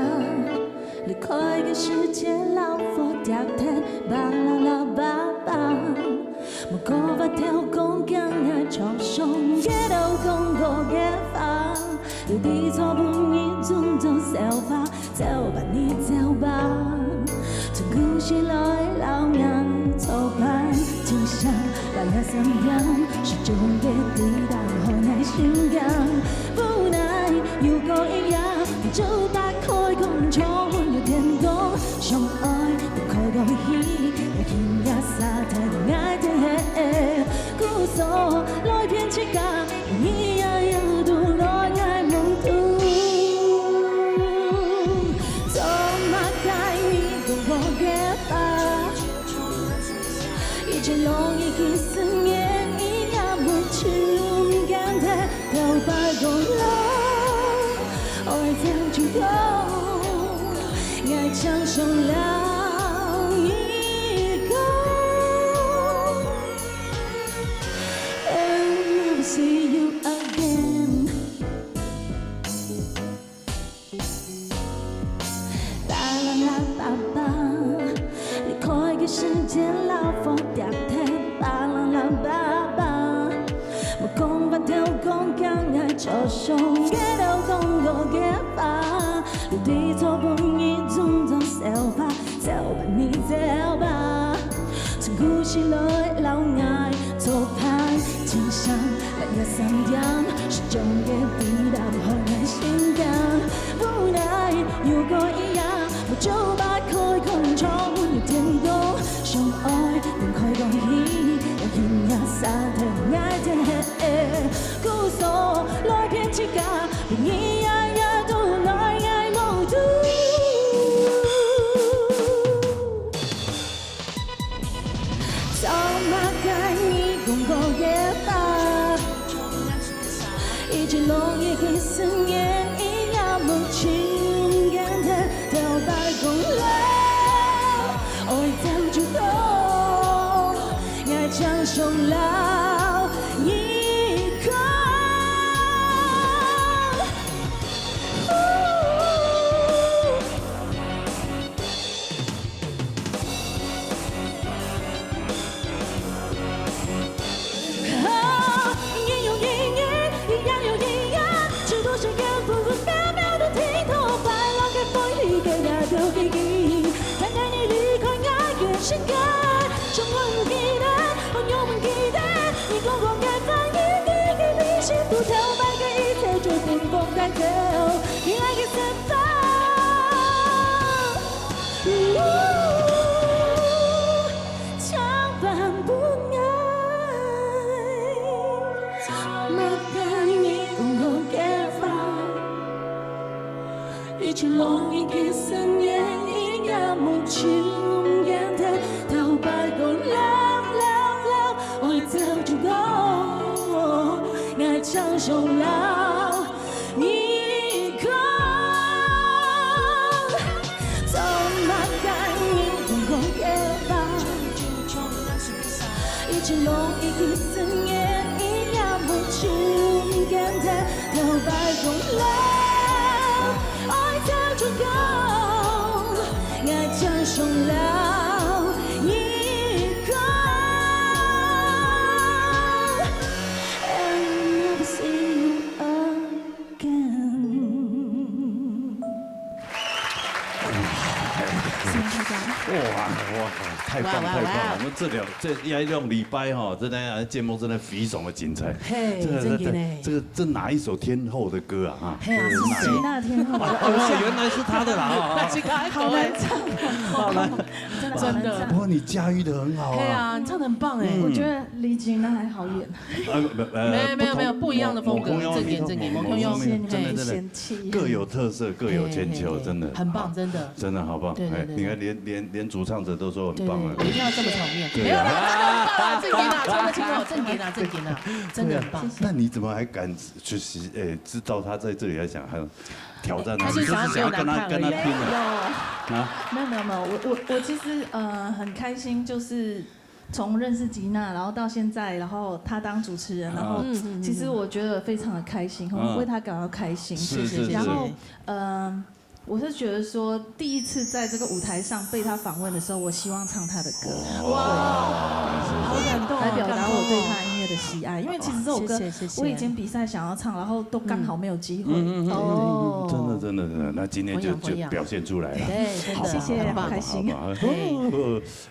離開个時節，老火點點，爸啦啦爸爸，莫過發條公講愛著上街頭講過个話，有啲錯分你種種笑話，走吧你走吧，從故事來老眼錯判，今生來也想想，是種个抵擋，好耐心感。 無奈又過一夜，就打開空窗，有天光，相愛不可過去，也今夜沙灘愛天黑。故所來騙自家，你也要獨來愛夢中。做麼个你講過个話，一切攏已經思念，你也無情感的。 頭擺講老，愛走就走，愛唱上老一个。And never see you again。 巴啦啦巴巴，離開个時節，老火點點，巴啦啦巴巴，莫講發條公講愛著上街頭講過个話，有啲錯分你種種笑話，走吧你走吧。 從故事來老眼錯判，今生來也想想，是種个抵擋，好耐心感。無奈又過一夜，我就打開空窗，有天光，相愛分開過去，也今夜沙灘愛天黑。故所來騙自家，你也也獨來愛夢中。 做麼个你講過个話，一切攏已經思念，你也無情感的頭擺講老，愛走就走，愛唱上老一个。 一年又一年，一夜又一夜，幾多時間不分秒秒的停動，快樂的、歡喜的那條記憶，單單你離開我眼神間，像我有記得，朋友們記得，你講過个話，一定給你幸福，頭擺个一切就冰封帶走，你來个身旁。 千萬不愛。麼个你講過个話，一切攏已經思念，你也無情感的頭擺講老老老，愛走就走，愛唱上老。 你講，做麼个你講過个話，一切攏已經思念，你也無情感的頭擺講老，愛走就走，愛唱上老。你講，And never see you again。謝謝大家。哇，哇，太棒，哇，哇，太棒了！哇。我们这两，这一两礼拜哈，真的啊，节目真的非常的精彩。嘿，这个，真的呢。这个，这哪一首天后的歌啊？哈，嘿啊，这个哪一，是谁？那天后的偶像。哦，原来是她的啦，哦，哦。好难唱哦。好难。真的好难唱。真的。不过你驾驭得很好啊。嘿啊，你唱得很棒哎。嗯。我觉得离吉娜还好远。啊，不，呃，没有，没有，不同，没有，不一样的风格，不同，正经，正经，不同，不同，谢谢你们，真的，真的。谢谢。 各有特色，各有千秋，嘿，嘿，嘿，真的。很棒，好，真的。真的好棒。对，对，哎，对，对。你看连，连，连主唱者都说很棒了。对，对，对，一定要这么场面。对啊。没有啦，真的很棒啊，正经啊，唱得挺好，正经啊，正经啊，真的很棒。对啊，那你怎么还敢去洗，哎，知道他在这里，还想还要挑战他，他是想要你就是想要跟他，给我难看而已。跟他拼了。没有。啊？没有，没有，没有，我，我，我其实，呃，很开心，就是从认识吉娜，然后到现在，然后她当主持人，然后啊。嗯，嗯，嗯，其实我觉得非常的开心，嗯。我为她感到开心。是，是，是。然后，嗯，我是觉得说，第一次在这个舞台上被她访问的时候，我希望唱她的歌。哇，好感动哦，来表达我对她音乐的喜爱。因为其实这首歌，谢谢，谢谢。我以前比赛想要唱，然后都刚好没有机会。嗯，嗯，嗯，嗯，嗯，哦。真的，真的，真的，那今天就，欢迎，欢迎。就表现出来了。对，真的，好，谢谢，很棒。好开心。好，好，好。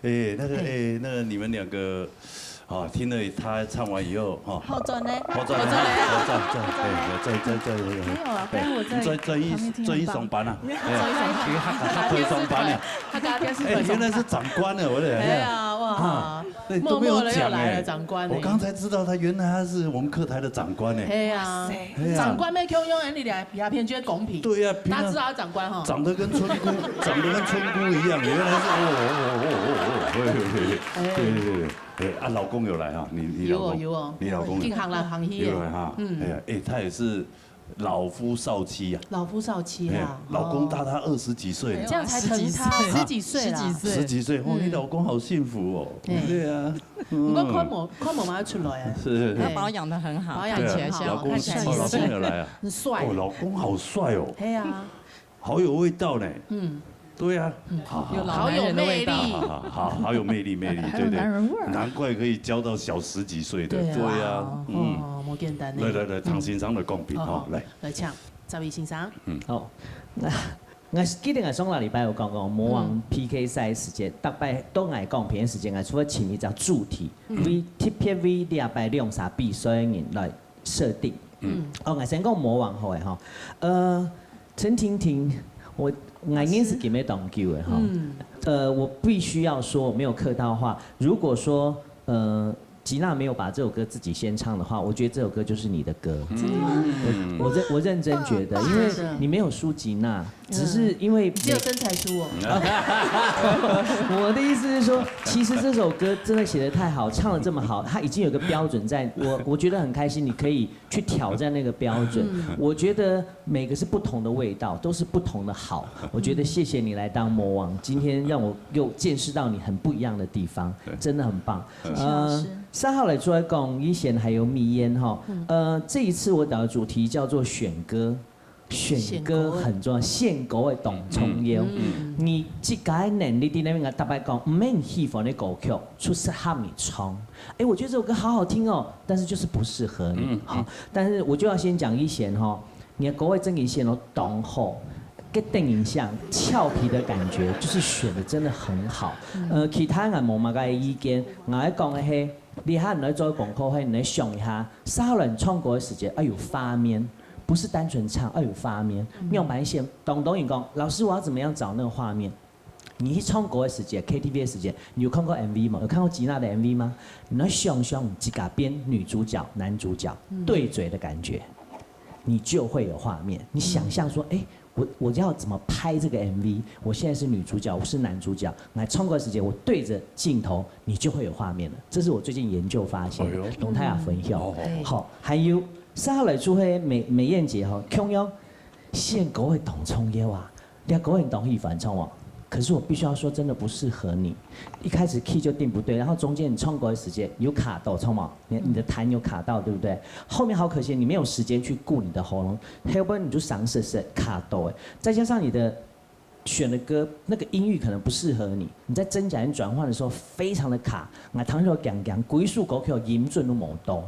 对。 哎，那个，嘿。哎，那个你们两个，啊，听了他唱完以后，哈，好转呢？好转，好转呢？好转，转，哎，再，再，再，没有啊，刚刚我在再，再一，旁边听很棒。再一上班啊，哎，再一上班。一个他，他可以上班了。他刚刚是哎，原来是长官呢，我的，哎呀，哇，啊，那都没有讲哎。默默地又来了，长官哎。我刚才知道他原来他是我们客台的长官哎。哎呀，哇塞。哎呀。长官没共样，你俩比他偏就公平。对呀，平常大家知道他长官哈。长得跟村姑，长得跟村姑一样，原来是，哦，哦，哦，哦，哦，哦，嘿，嘿，嘿，嘿。哎。对，对，对，对。哎，啊，老公有来哈，你，你老公，有哦，有哦。你老公有，近行来行去的。有来哈，嗯。哎呀，哎，他也是老夫少妻啊。老夫少妻啊，哎，老公大他二十几岁呢。哦。这样才疼他十几岁。十几岁啦。十几岁。十几岁，哦，嗯。你老公好幸福哦。哎。对啊，嗯。不过看无，看无嘛要出来啊。是，是，是。哎。他保养得很好，保养得很好，看起来像，老公，看起来很帅。哦，老公有来啊。很帅。哦，老公好帅哦。哎呀。 好有味道呢。嗯。对啊，嗯，好，好，有老男人的味道。好有魅力。好，好，好，好有魅力，魅力，还有对，对。男人味儿。难怪可以交到小十几岁的，对啊，对啊，嗯。哦，無簡單呢。来，来，來，嗯。唐先生來講評，哦，吼，來。來，請，這位先生。嗯。好，𠊎，𠊎記得𠊎上個禮拜有講過，魔王嗯。P K賽時節，逐擺都愛講評時節，𠊎除了請一隻主題，嗯。為，特別為禮拜兩儕比賽个人來 設定。嗯。哦，𠊎先講魔王好了吼。呃，陳婷婷，我，𠊎認識佢也當久了吼。嗯。呃，我必須要說，沒有客套話，如果說，呃，吉娜沒有把這首歌自己先唱的話，我覺得這首歌就是你的歌。真的嗎？嗯。我，我認，我認真覺得，因為你沒有輸吉娜，嗯。只是因為你只有身材輸我。我的意思是說，其實這首歌真的寫得太好，唱得這麼好，它已經有個標準在，我，我覺得很開心，你可以 去挑戰那個標準。嗯。我覺得每個是不同的味道，都是不同的好。我覺得謝謝你來當魔王，今天讓我又見識到你很不一樣的地方，對。真的很棒。嗯。謝謝老師。呃，三號來出來講，以前還有米煙哈，嗯。呃，這一次我找的主題叫做選歌。選歌很重要，選歌。選歌个當重要。嗯。你自家个能力，你那邊大家講，毋免喜歡的歌曲，出適合你唱。 哎，我覺得這首歌好好聽哦，但是就是不適合你。嗯，好，嗯。但是我就要先講以前吼，你的歌个正經線路當好，个電影像俏皮的感覺，就是選的真的很好。嗯。呃，其他人無麼个意見，𠊎來講个係，你還來做功課，係你來想一下，沙倫唱歌的時節要有畫面，不是單純唱，要有畫面。嗯。你有發現，當多人講，老師，我要怎麼樣找那個畫面？ 你去唱歌个時節，K T V个時節，你有看過M V嗎？有看過吉娜的M V嗎？你要想想你自家變女主角、男主角，嗯。對嘴的感覺，你就會有畫面。你想象說，嗯。哎，我，我要怎麼拍這個M V？我現在是女主角，我是男主角，來唱歌个時節，我對著鏡頭，你就會有畫面了。這是我最近研究發現的，哎喲。同大家分享。哦，哦，哦。好，還有，接下來就係美，美燕姐吼，共樣，選歌个當重要啊。 你个歌很容易翻唱哦，可是我必須要說，真的不適合你。一開始key就定不對，然後中間你唱歌的時間有卡到，唱嘛，你，你的痰有卡到，對不對？後面好可惜，你沒有時間去顧你的喉嚨，後面你就傷澀澀卡到欸，再加上你的選的歌那個音域可能不適合你，你在真假音轉換的時候非常的卡，𠊎聽到講講，歸首歌曲音準都無到。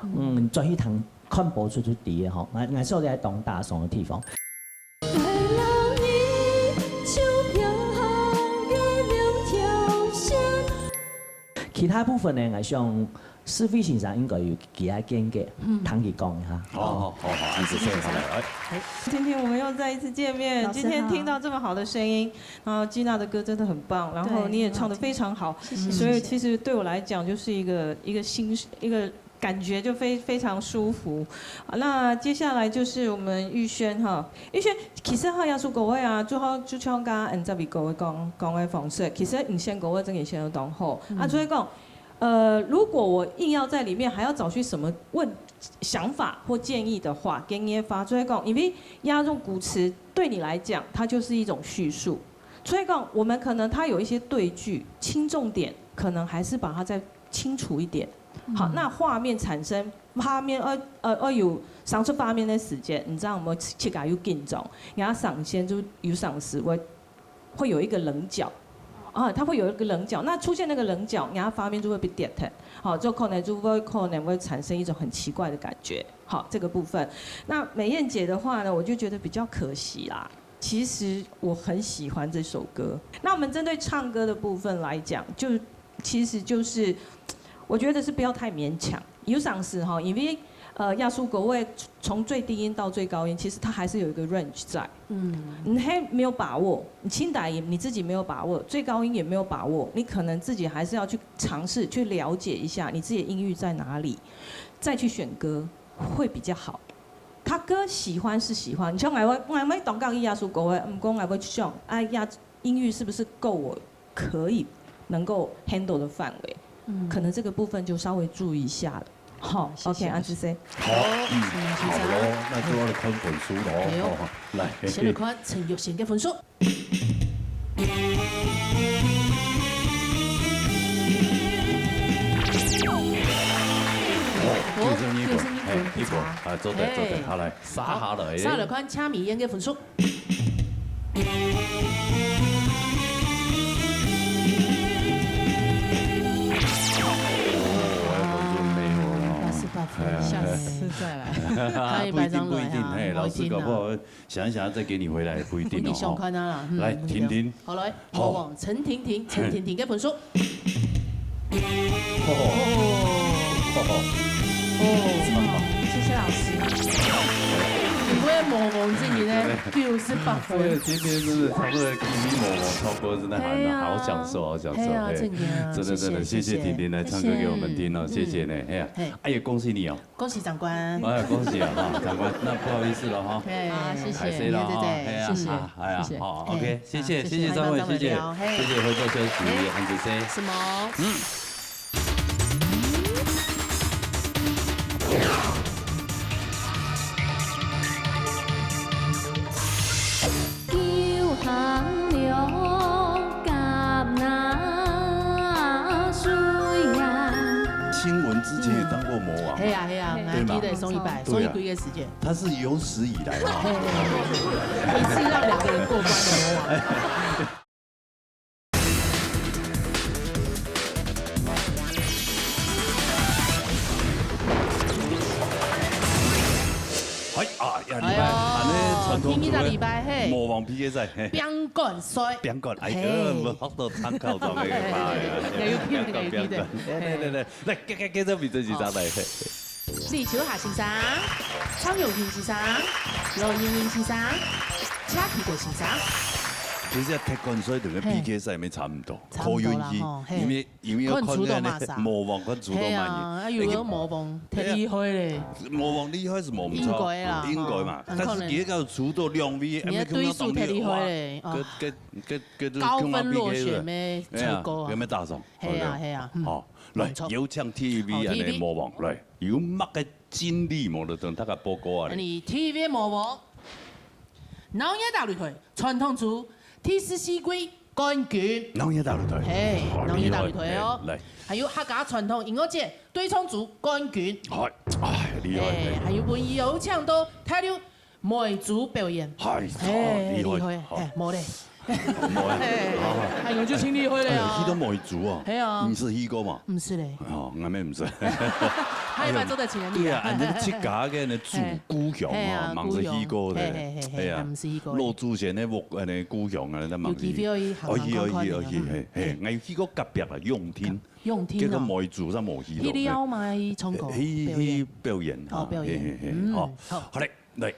嗯，轉去聽看播出就知个吼，𠊎，𠊎說的還當大聲的地方。其他部分呢，𠊎想世輝先生應該有其他見解，聽佢講一下。好，好，好，好，恁仔細，好，來，哎。今天我们又再一次见面，老师好。今天听到这么好的声音，然后Gina的歌真的很棒，然后你也唱得非常好，对，谢谢。所以其实对我来讲就是一个，一个新，一个感觉就非，非常舒服。啊，那接下来就是我们玉軒哈，玉軒，其實哈，耶穌歌个啊，最好就像剛剛恩澤比哥个講，講个方式，其實你先歌个真个先有當好。啊，所以讲，呃，如果我硬要在里面还要找去什么问，想法或建议的话，建議法，所以讲，因为押这种古词对你来讲，它就是一种叙述。所以讲，我们可能它有一些对句，轻重点，可能还是把它再清楚一点。好，那画面产生，画面要，呃，要有生出画面的时间，你知道有没有？自家有紧张，然后上线就有上司会，会有一个棱角，啊，它会有一个棱角。那出现那个棱角，然后画面就会被点开，好，就可能就会，可能会产生一种很奇怪的感觉。好，这个部分。那美燕姐的话呢，我就觉得比较可惜啦。其实我很喜欢这首歌。那我们针对唱歌的部分来讲，就，其实就是，我觉得是不要太勉强。有当时哈，因为，呃，耶稣歌个从最低音到最高音，其实它还是有一个 range 在。嗯。你还没有把握，你清低音你自己没有把握，最高音也没有把握，你可能自己还是要去尝试去了解一下你自己的音域在哪里，再去选歌会比较好。他歌喜欢是喜欢，像𠊎會，𠊎會當中意耶穌歌个，毋過𠊎會想，哎呀，音域是不是够我可以能够 handle 的范围？嗯。可能这个部分就稍微注意一下了。好，谢谢。OK，安之 C。好，嗯，好咯，那就要来看分数咯。哎呦。好，来。先来看陈奕迅个分数。哦，九十二分，九十二分，哎，一分，不差。哎，做得，做得，哎。好，来，杀下来。好，杀来看陈奕迅个分数。 哦，哎，分数没有了。八十八分，哎，哎，哎。下次再来。下一擺上來啊，不一定，不一定，嘿，老師搞不好想一想再给你回来，不一定哦，你想看啊啦，嗯，来，婷婷。好，来，好。魔王陈婷婷，陈婷婷个分数。 哦，谢谢老师。你为魔王这里呢，九十八分。哎，今天真的唱这个《Give Me More More》，超过真的还，哎呀。好享受，好享受。哎呀，哎，真的啊，真的，真的，谢谢，谢谢婷婷来唱歌给我们听哦，谢谢。谢谢呢，哎呀，嘿。哎呀，恭喜你哦。恭喜长官。哎，恭喜啊，哈，长官，那不好意思了哈。哎，啊，谢谢。拍谁了哈，谢谢，哎呀，谢谢，啊，哎呀，谢谢。好，哎，OK，谢谢，啊，谢谢，谢谢张惠，谢谢，谢谢，嘿。谢谢回头休息，嘿。安子 C。什么？嗯。 新闻之前也当过魔王嘛。嘿啊，嘿啊，对嘛？还记得上一摆，对啊。上一季的时间。他是有史以来哈。嘿，嘿，嘿，嘿，一次让两个人过关的魔王。 哎，啊，呀，禮拜，哎喲，恁呢傳統組个第二隻禮拜，嘿。魔王P K賽，嘿。冰冠賽。冰冠，哎，嘿。呃，無學到參考，做咩个嘛，哎呀，有聽，有聽。冰冠，冰冠。來，來，來，來，繼，繼，繼續比這幾隻來，嘿。李秋霞先生、蔡永興先生、羅英英先生、謝啟德先生。其實踢冠賽同个P K賽也差毋多，差毋多啦，靠運氣，吼，嘿。因為 因為要看這个魔王，看出到嘛。嘿啊，啊，有个魔王，忒厲害咧。魔王厲害是無毋著，應該啦，應該嘛。吼，但是佢个出到兩位，你个對手忒厲害咧，哦。佢，佢，佢，佢高分落選咩，哎呀，成功啊。有沒有打上？嘿啊，嘿啊，嗯。好，來，無毋著。有請第一位个魔王，來，有麼个經歷無？就同大家報告啊。你第一位魔王，鬧熱打擂台，傳統組第十四屆 冠軍。鬧熱打擂台。嘿，哦，鬧熱打擂台哦。厲害，嘿，來。還有客家傳統音樂節對唱組冠軍。嗨，哎，厲害，嘿，嘿。還有分有請到大陸梅族表演。嗨，嘿，厲害，厲害，好。嘿，無咧。無咧，嘿，好，好。哎喲，就真厲害咧啊。哎喲，去到梅族啊？嘿啊。你識去過嗎？毋識咧。哦，𠊎也毋識。哎呀，做得請人。對啊，恁樣自家个呢，祖故鄉啊，嘿啊，吂識去過个。故鄉。嘿，嘿，嘿，嘿，哎呀，吂識去過。老祖先个屋，恁樣故鄉啊，吂識去。有機會去行行看看。哦，去，哦，去，哦，去，嗯。嘿，嘿，𠊎有去過隔壁啊，永定。永定哦。結果梅子就無去咯。去了嘛，去唱歌，去，表演。去表演，哦，表演。嘿，嘿，嘿，嗯，好。好。好嘞，來，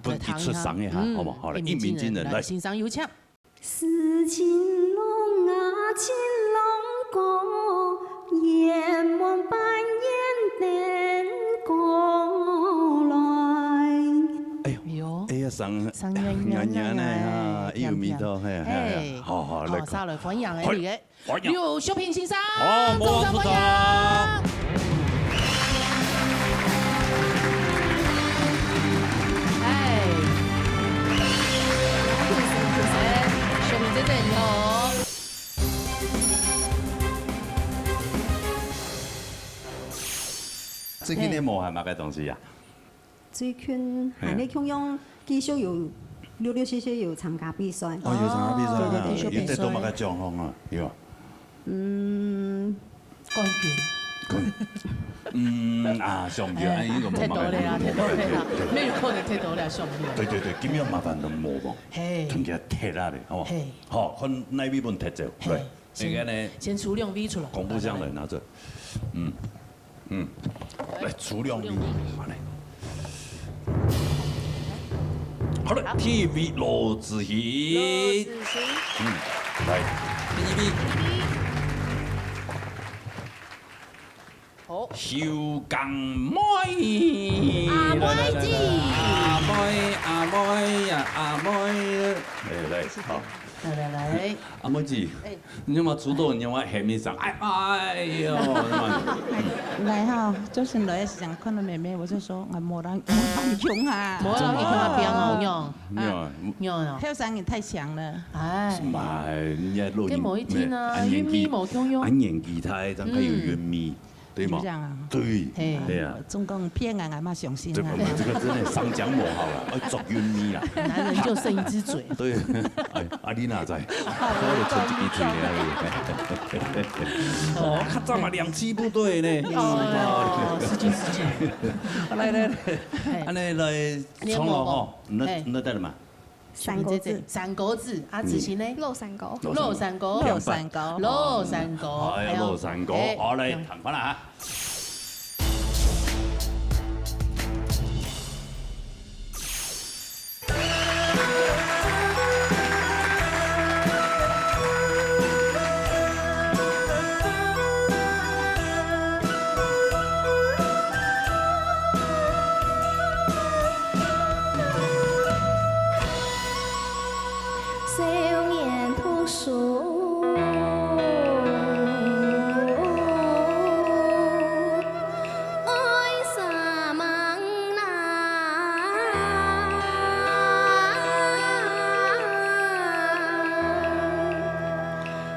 分佢出聲一下，來聽一下。嗯，好無？好嘞，一鳴驚人，一鳴驚人，來。來，欣賞有請。 哎喲，哎呀，聲，聲音軟軟个哈，軟軟个，有味道，嘿，嘿，嘿，好，好，來看。好，下來歡迎个，歡迎。劉淑萍先生，好，掌聲歡迎。莫忘初衷。哎，淑萍姐姐你好。 最近个無閒麼个東西啊？最近還係共樣繼續有陸陸續續有參加比賽。哦，有參加比賽啊，對，對，對，有得到麼个獎項啊？有啊。嗯，冠軍。冠，嗯啊，上唔到，哎，哎，應該無麼个，忒多了啦，忒多了啦，對，對，對。沒有可能忒多了，上唔到。對，對，對，今日麻煩都無無，嘿。同佢踢下咧，好無？嘿。好，看哪位分踢走，嘿。來。 先，這個呢，先抽兩位出來。公布箱來拿著。嗯，嗯，來，抽兩位，好嘞。好了，第一位羅子欣。羅子欣。嗯，來，第一位。第一位。 好。秀江妹。阿妹姐。來，來，來，來，阿妹，阿妹呀，阿妹。哎，來，好。來，來，來。阿妹姐，哎。你有無抽到你有無喊一聲？哎，哎喲，來哈，就是來想看到妹妹，我就說，啊，無人，無人用啊。無人用啊，無人用。有啊。有啊。後生也太強了。哎。嘛，人家錄音，這無一定啊，哎，年紀，韻味無共樣。哎，年紀大，正較有韻味。 對嘛？就這樣啊。對，嘿。對啊。總共騙人，俺嘛相信啊。這個，這個真的上講無好了，要作韻味啦。男人就剩一隻嘴。對，哎，阿麗娜在，我就剩一隻嘴而已。哦，較早嘛，兩棲部隊呢。哦，失敬，失敬。來，來，來，嘿。恁樣來唱哦，吼，那，嘿。那帶了嘛。 三個字。三個字，啊，子欣呢？肉山溝。肉山溝。肉山溝。肉山溝。哎呀，哎喲，肉山溝。哎，好，來，哎。看看啦，哈。 少年讀書愛煞猛啊，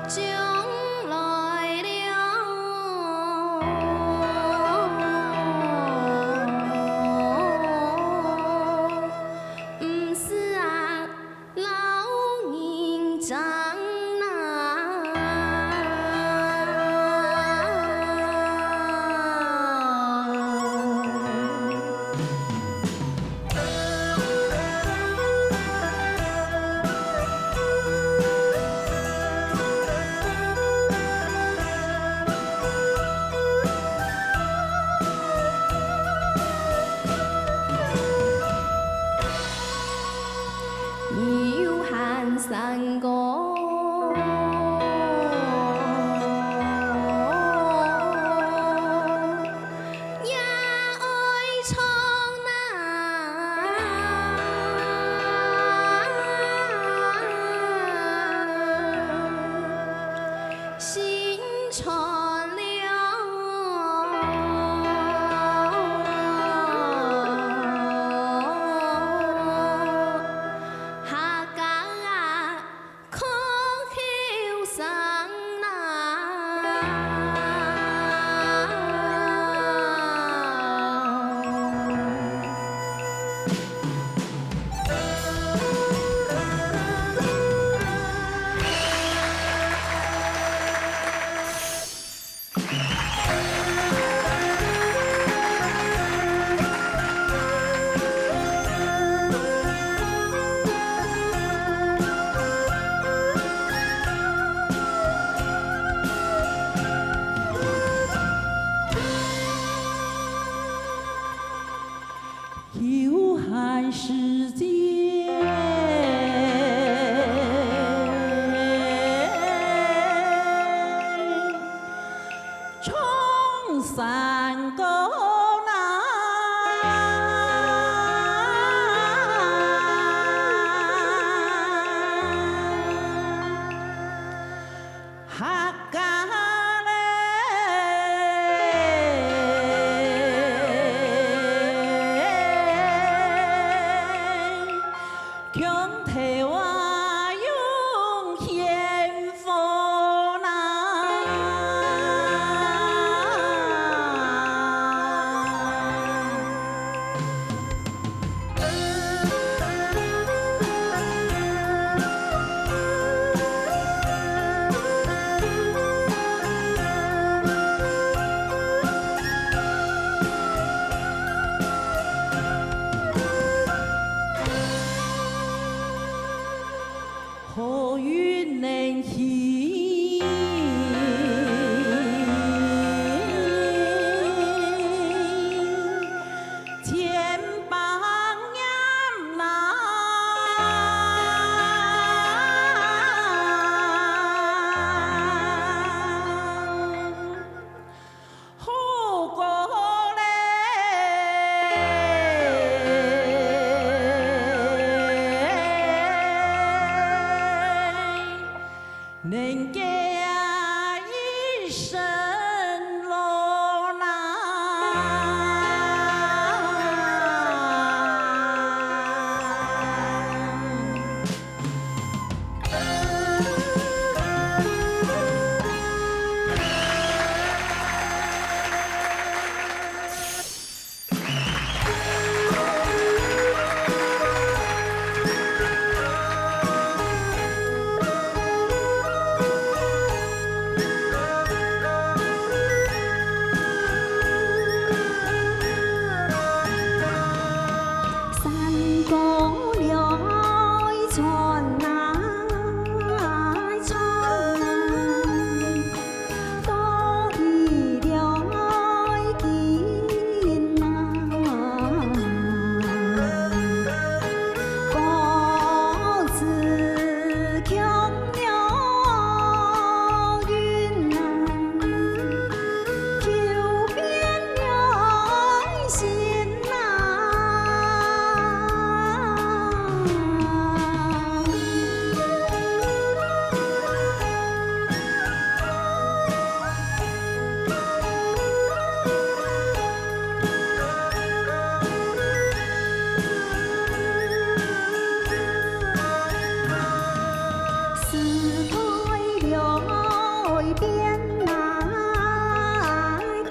將來了。 毋使啊，老人家啊。你有閒山歌，也愛唱啊。 新川流，客家啊，可後生啊。山歌呐，客家嘞，共同啊用幸福呐。 好运能起，千百年呐。好过嘞。 人家一生路难。 山歌来傳啊傳啊， 到底了今啊，各自共流云南，求遍了心啊。 时代了变啊，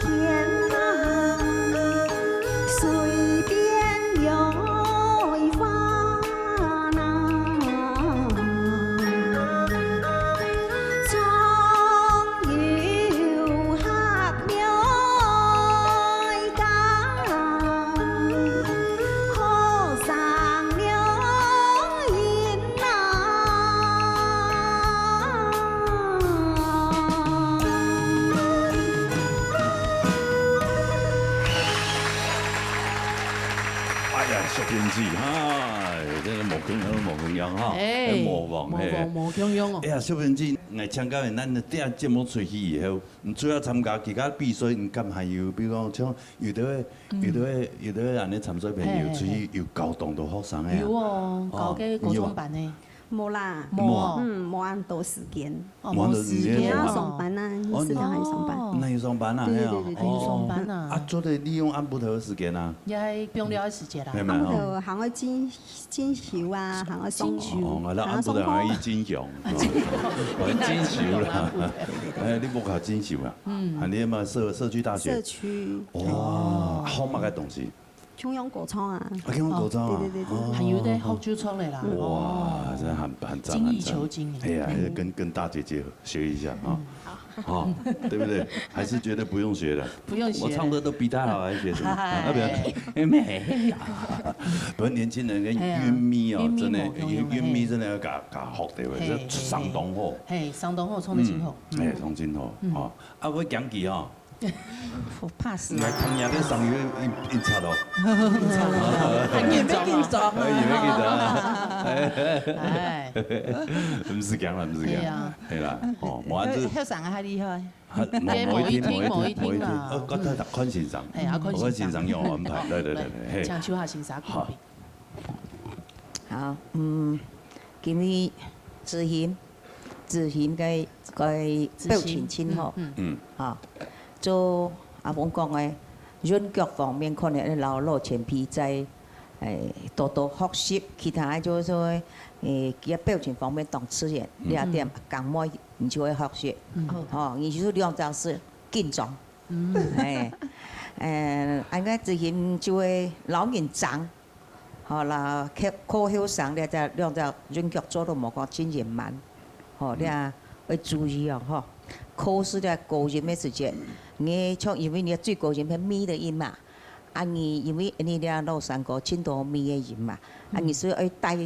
天啊，水变了花。 哎呀，小编辑，嗨，真个无共样，无共样哈，哎，哎，模仿，嘿。模仿，无共样哦。哎呀，小编辑，𠊎请教你，咱个节目出去以后，你除了参加其他比赛，你敢还有，比如讲像有的，有的，有的恁呢参赛朋友出去有教当多学生个啊？有哦，哦，教个高中班个。 無啦，無啊。嗯，無恁多時間。哦，無時間啊。無時間啊。你愛上班啊，哦。你自家還上班。哦。你愛上班啊，對，對，係啊。對，對，對。哦。上班啊。啊，做得利用暗晡頭个時間啊。也係放尞个時節啦。係嘛，暗晡頭還愛進，進修啊，還愛上，進修。哦，哦，𠊎暗晡頭還愛去進香。啊，進修。哦，進修啦。哎，你無考進修啊？嗯。啊，你嘛社，社區大學。社區。哇，哦。學麼个東西？ 中央歌唱啊。啊，中央歌唱啊。哦，對，對，對，對。哦。還有在學就唱了啦。哇，哦。真的很，很讚，精益求精欸。很讚。哎呀，嗯。跟，跟大姐姐學一下啊。嗯，好。哦，對不對？還是覺得不用學了？不用學了。我唱歌都比她好，還學什麼？嗨。啊，不要，哎，沒有。不過年輕人个韻味哦，哎呀，真的，韻味無共樣，韻味真的要共，共學，對不對？嘿，這相當好。嘿，嘿。嘿，相當好，唱得真好。嗯。哎，唱真好，嗯。哦。啊，我講起哦，我怕死。來，唐人个聲音音音差咯。很嚴重啊。也要緊張啊。哎，也要緊張啊。哎。毋使驚啦，毋使驚。係啊。係啦，哦，無恁子。後生還厲害。啊，無，無一定，無一定，無一定。呃，看，看先生。哎，啊，看先生。看先生有安排，對，對，對，對，嘿。請教下先生。好。 好，嗯，今日子欣，子欣个个表情真好，嗯，嗯。哈，就阿峰講个，韻腳方面可能愛摎老前輩再，誒，多多學習，其他就是說，誒，佢个表情方面當自然，嗯。這點講妹你就會學習，嗯。吼，你就兩隻字緊張，嗯。嘿，誒，恁樣子欣就會摎人爭。 吼，啦，靠，靠後生這隻兩隻韻腳做到無講真圓滿，吼，這愛注意哦，吼。靠係這高音个時節，你像因為你最高音係咪个音嘛，啊，你因為你這老山歌盡多咪个音嘛，啊，你係愛帶，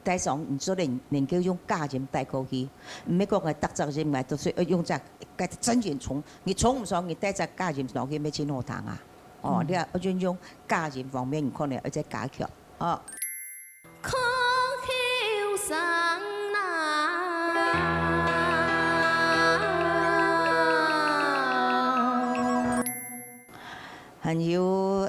帶上，你做得能夠用假音帶過去，毋係講个逐隻音嘛，都係愛用隻个真音衝，你衝毋上，你帶隻假音上去，乜真好聽啊。 哦，嗯。你愛運用假音方面，你可能愛再加強，哦。靠後生啦。還有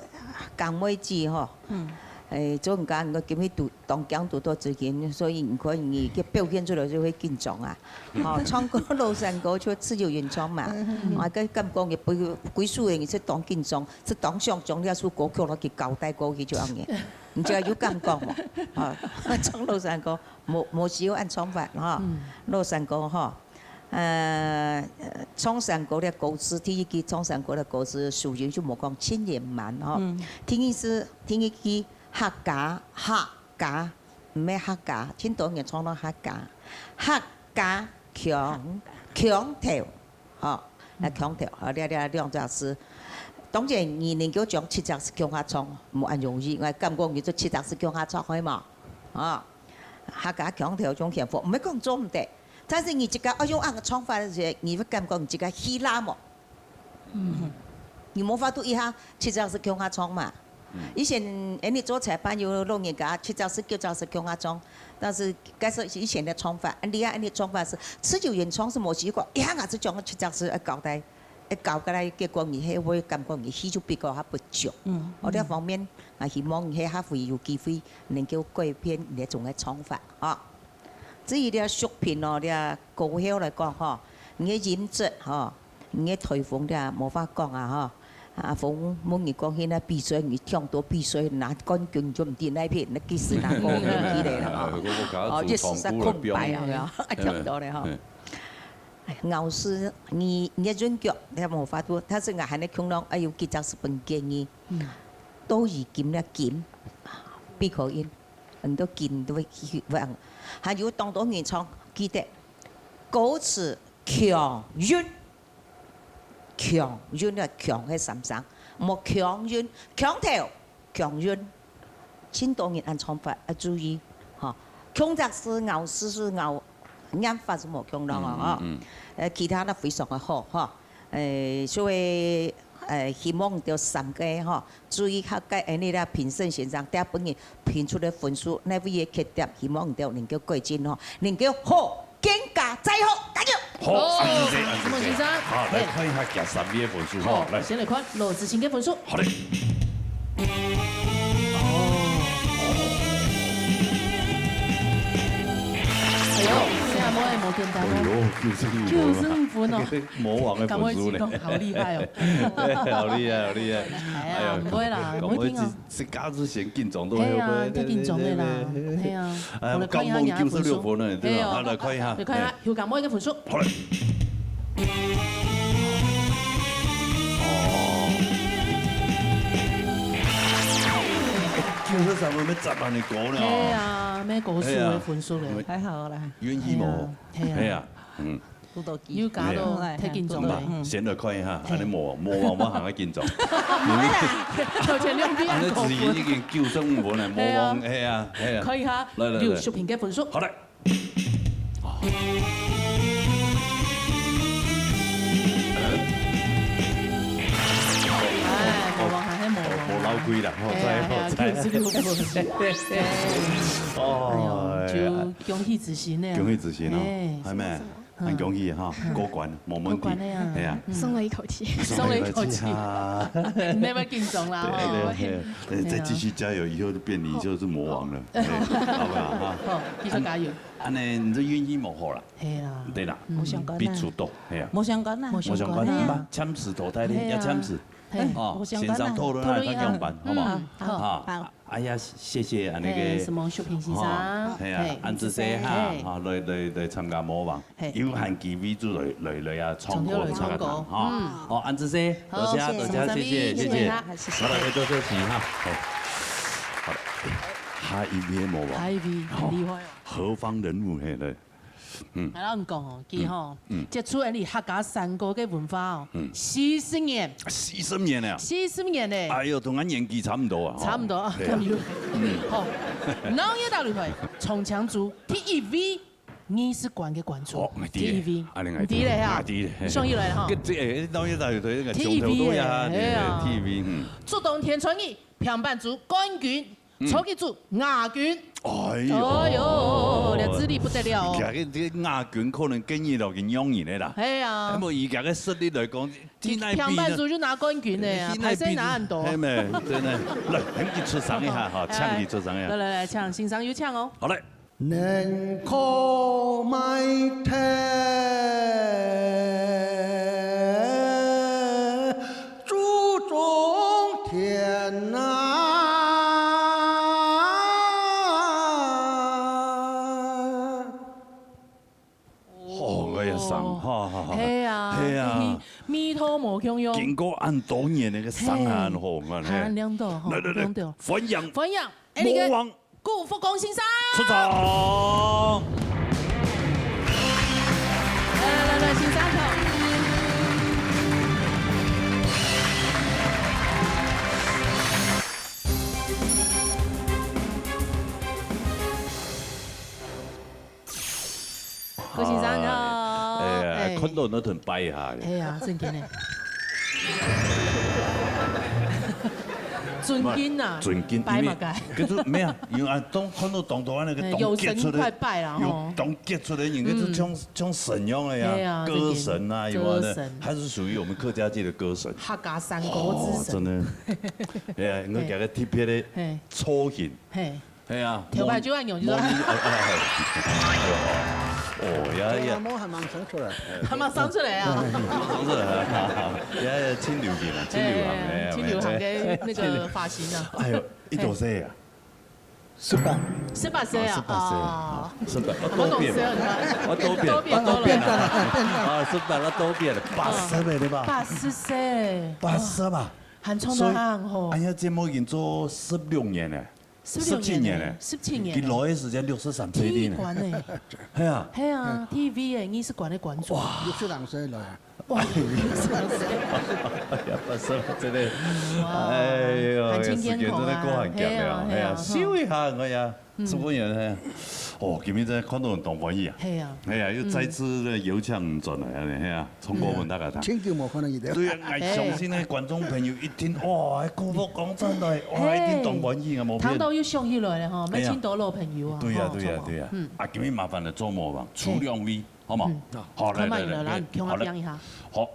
講妹子吼，嗯。誒，做人家，我今日拄，當驚拄到子欣，所以你看你个表現出來就會緊張啊。吼，唱歌老山歌就自由原創嘛。嗯。啊，該感覺你歸，歸首个你係當緊張， 係當想將這首歌曲落去交代過去就恁樣。你知有感覺無？啊，唱老山歌，無，無需要恁唱法哈。嗯。老山歌哈，呃，唱山歌个歌詞，第一句唱山歌个歌詞，屬於就無講盡圓滿哈。嗯。第二是，第二句客家，客家，毋係客家，盡多人唱到客家，客家腔，腔調。 吼，來腔調，吼，這，這兩隻字。當然，你能夠將七隻字共下唱，無恁容易。𠊎感覺你做七隻字共下唱，可以無？吼，客家腔調種幸福，毋係講做毋得，但是你自家愛用恁个唱法个時，你會感覺你自家希拉無？嗯。你無法度一下七隻字共下唱嘛。 以前恁樣做裁判有老人家七隻字、九隻字共下唱，但是該係以前个唱法，恁樣恁樣唱法係自由原創係無試過，一下𠊎就將七隻字愛交代，愛交代，結果你係會感覺你戲就比較較不足。嗯，哦，這方面，𠊎希望你係下回有機會能夠改變你這種个唱法，吼。 至於這作品哦，這歌喉來講吼，你个音質吼，你个台風這無法講啊吼。阿峰問你講，現在比賽，你搶到比賽，拿冠軍就毋知哪一片，那其實拿冠軍起來了啊。哎，我，我剛剛哦，這時在空白，有沒有？哎，哎，搶到了哈。哎。哎，咬字，你，你个韻腳，你無法度，但是𠊎還能共樣，哎，有幾隻字分建議。嗯。多一金了金，閉口音。 很多金都會去，會，還有當多人唱，記得，歌詞強韻，強韻啊，強係三聲，莫強韻，腔調，強韻，盡多人恁唱法，愛注意，吼，強調係咬字係咬，唸法係無共樣哦，吼，嗯，嗯，嗯。呃，其他的非常的好，吼。 誒，所以，誒，希望你兜三個吼，注意下，該恁樣啦，評審先生，等下分你評出个分數，哪位个缺點，希望你兜能夠改進吼，能夠好，更加再好，加油！好，哦，恁仔細，恁仔細。承蒙先生。好，來看一下第三位个分數吼，好，來。先來看羅子晴个分數。好嘞。 哎喲，這下無簡單哦。哎喲，九十五分啊。九十五分哦。魔王个分數呢？敢會講好厲害哦。好厲害，好厲害。哎呀，哎呀，毋會啦，毋會緊張。敢會自，自家之前緊張到，係啊，會不會？太緊張了啦。對，對，對，對。係啊。哎呀，我來看一下你的分數。感冒九十六分了，對吧？係哦。好，來看一下。來看一下，哎。有感冒一個分數。好嘞。哦。九十三分，要十萬个高了哦。係啊。 啊，咩高數个分數咧？哎呀，還好啦。願意無？係啊，係啊，嗯。有加到，太緊張了。先來看一下，恁仔無，無，無，無行个緊張。毋會啦，頭前兩遍恁仔子怡已經九十五分了，無，係啊，係啊，係啊。看一下，來，來，來。劉淑萍个分數。好嘞。位啦，好彩，哎呀，好彩。哎呀，九十六分。哦，哎呦，就恭喜子鑫呢。恭喜子鑫哦，哎，還沒，是什麼？很恭喜哈，嗯。過關，無問題。過關了呀。哎呀。嗯。鬆了一口氣。鬆了一口氣。鬆了一口氣啊。你要不要緊張啦？對，哦。對，對，對，再繼續加油，以後就變你就是魔王了，哦。哎，好不好哈？好，繼續加油。恁呢，你這運氣無好啦。係啦。對啦。嗯。無相干啦。比出多，係啊。無相干啦。無相干，無相干，哎呀。你嘛，簽字淘汰咧，嘿啊。要簽字。 嘿，哦，無相干啦。先生討論下，討論一下。看樣辦，好無？嗯，好。啊，好。哎呀，謝謝啊，那個，嘿，什麼淑萍先生，哦，嘿啊，嘿，恁仔細哈，嘿。哈，來，來，來參加魔王，嘿。有閒機會就來，來，來啊，唱歌，唱歌，唱歌，哈。嗯。哦，恁仔細，好，多謝，多謝，謝謝，謝謝，謝謝。謝謝。好了，多謝，謝謝哈。好。好了，哎，下一位魔王。下一位，很厲害哦。何方人物，嘿，來。 嗯。𠊎摎你講哦，佢吼，嗯，嗯。接觸𠊎俚客家山歌个文化哦，嗯。四十年。四十年了。四十年了。哎喲，同𠊎年紀差毋多啊，吼。差毋多啊，對啊。敢有？嗯。好，然後又到裡頭，長青組第一位藝術館个館長，哦，𠊎知咧。第一位，啊，你𠊎知。你知咧哈？啊，知咧。你想起來哈？這，這，哎，然後又到裡頭，那個第一位從頭到尾啊，耶，對，哎呀。第一位，嗯。竹東天穿日， 平板組冠軍，嗯。初級組亞軍。哎喲。哎喲，這資歷不得了哦。佢个這个亞軍可能建議了，佢讓人个啦。係啊。那麼以佢个實力來講，佢哪比呢？平板組就拿冠軍了呀，哪比呢？歹勢拿很多。係咩？真的。來，咱去出聲一下哈，哎，請佢出聲一下。來，來，來，請，先生有請哦。好，來。 能靠埋頭祖宗田哪。哦，哎呀，上，哈，哈，哈。係啊，係啊。味道無共樣。經過恁多年个傷害，嘿。好，恁嘿。還恁亮度，吼，來，來，來，亮度。歡迎。歡迎，哎，你个魔王 顧福光先生。出場。來，來，來，先生，請。顧先生，你好。哎呀，哎。看到你都很拜哈。哎呀，真的呢。 尊敬啊，尊敬，拜麼个？因為，可是沒有，因為啊，當，看到當多那個哎，當傑出的，有神快拜啦，吼。有當傑出的人，可是像，嗯。像神樣的呀，對啊，歌神啊，真的，有啊，歌神。那他是屬於我們客家界的歌神。客家山歌之神。哦，真的。哎呀，我給他特別的嘿。造型。嘿。 係啊，頭擺就恁樣，就係無，無，哎，哎，哎，哎喲，哦，呀，呀。這个毛還吂生出來。還吂生出來啊？還吂生出來啊，呀，呀，真流行啊，真流行，哎，哎，哎，真流行个那個髮型啊。哎喲，你幾多歲啊？十八。十八歲啊？啊，十八歲，哦。十八，啊，多變嘛。我懂事了，你看。啊，多變，多變，多了。啊，十八，啊，多變了，八十了，對吧？八十歲。八十啊。還唱到恁好。所以，哎呀，節目已經做十六年了。 十六年呢，十七年呢。十七年呢。佢老的時間六十三歲的呢。第一關呢。係啊。係啊，第一位的藝術館的館長。哇。六十零歲了。哇，六十零歲。哎呀，不是，真的。哇，哎喲，還真健康啊。時間真的過很快啊，係啊，係啊，係啊。咻一下，哎呀，嗯。十五年，係啊。哦，今天真的看到人當歡喜啊。係啊。哎呀，又再次的邀請轉來啊，係啊。 唱歌分大家聽。真久無看到佢了。對啊，𠊎相信呢，觀眾朋友一定，哇，顧福光轉來，哇，一定當歡喜啊，無騙。聽到又想起來了吼，哎呀。乜盡多老朋友啊，對呀，吼，對呀，對呀。嗯。啊，今日麻煩了做魔王，出兩位，好嗎？嗯。好，來，來，來，來，來，來，來，好，來。共下變一下。好，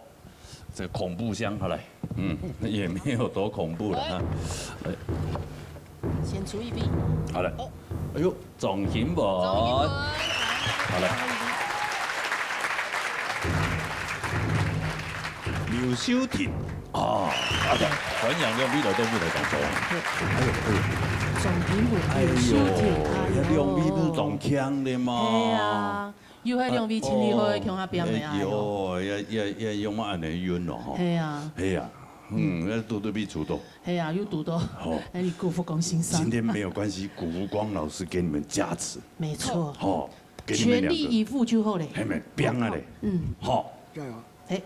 這恐怖箱，好來，嗯，也沒有多恐怖了哈。哎。 先出一位。好了。哦。哎喲，張興文。張興文。好了。劉秀婷。啊，好的，歡迎兩位來到舞台當中。哎喲，哎喲。張興文，哎喲，劉秀婷，哎喲。這兩位都當強的嘛。哎呀。 又係兩位情侶好个共下變个啊，哎喲，也，也，也用麼恁呢運咯，吼。係啊。係啊，嗯，該堵都比出多。係啊，又堵到。好。哎，你顧福光先生。今天沒有關係，顧福光老師給你們加持。沒錯。好，給你們兩個。全力以赴就好嘞。還沒，變啊嘞。嗯。好。加油。哎，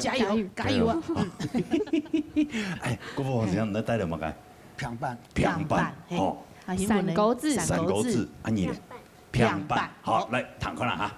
加油，加油，加油啊！哎，顧福光先生，你帶了麼个？平板。平板，平板，嘿。好。啊，英文呢？山歌子。山歌子，啊，你呢？ 平板。好，來，聽看啦哈。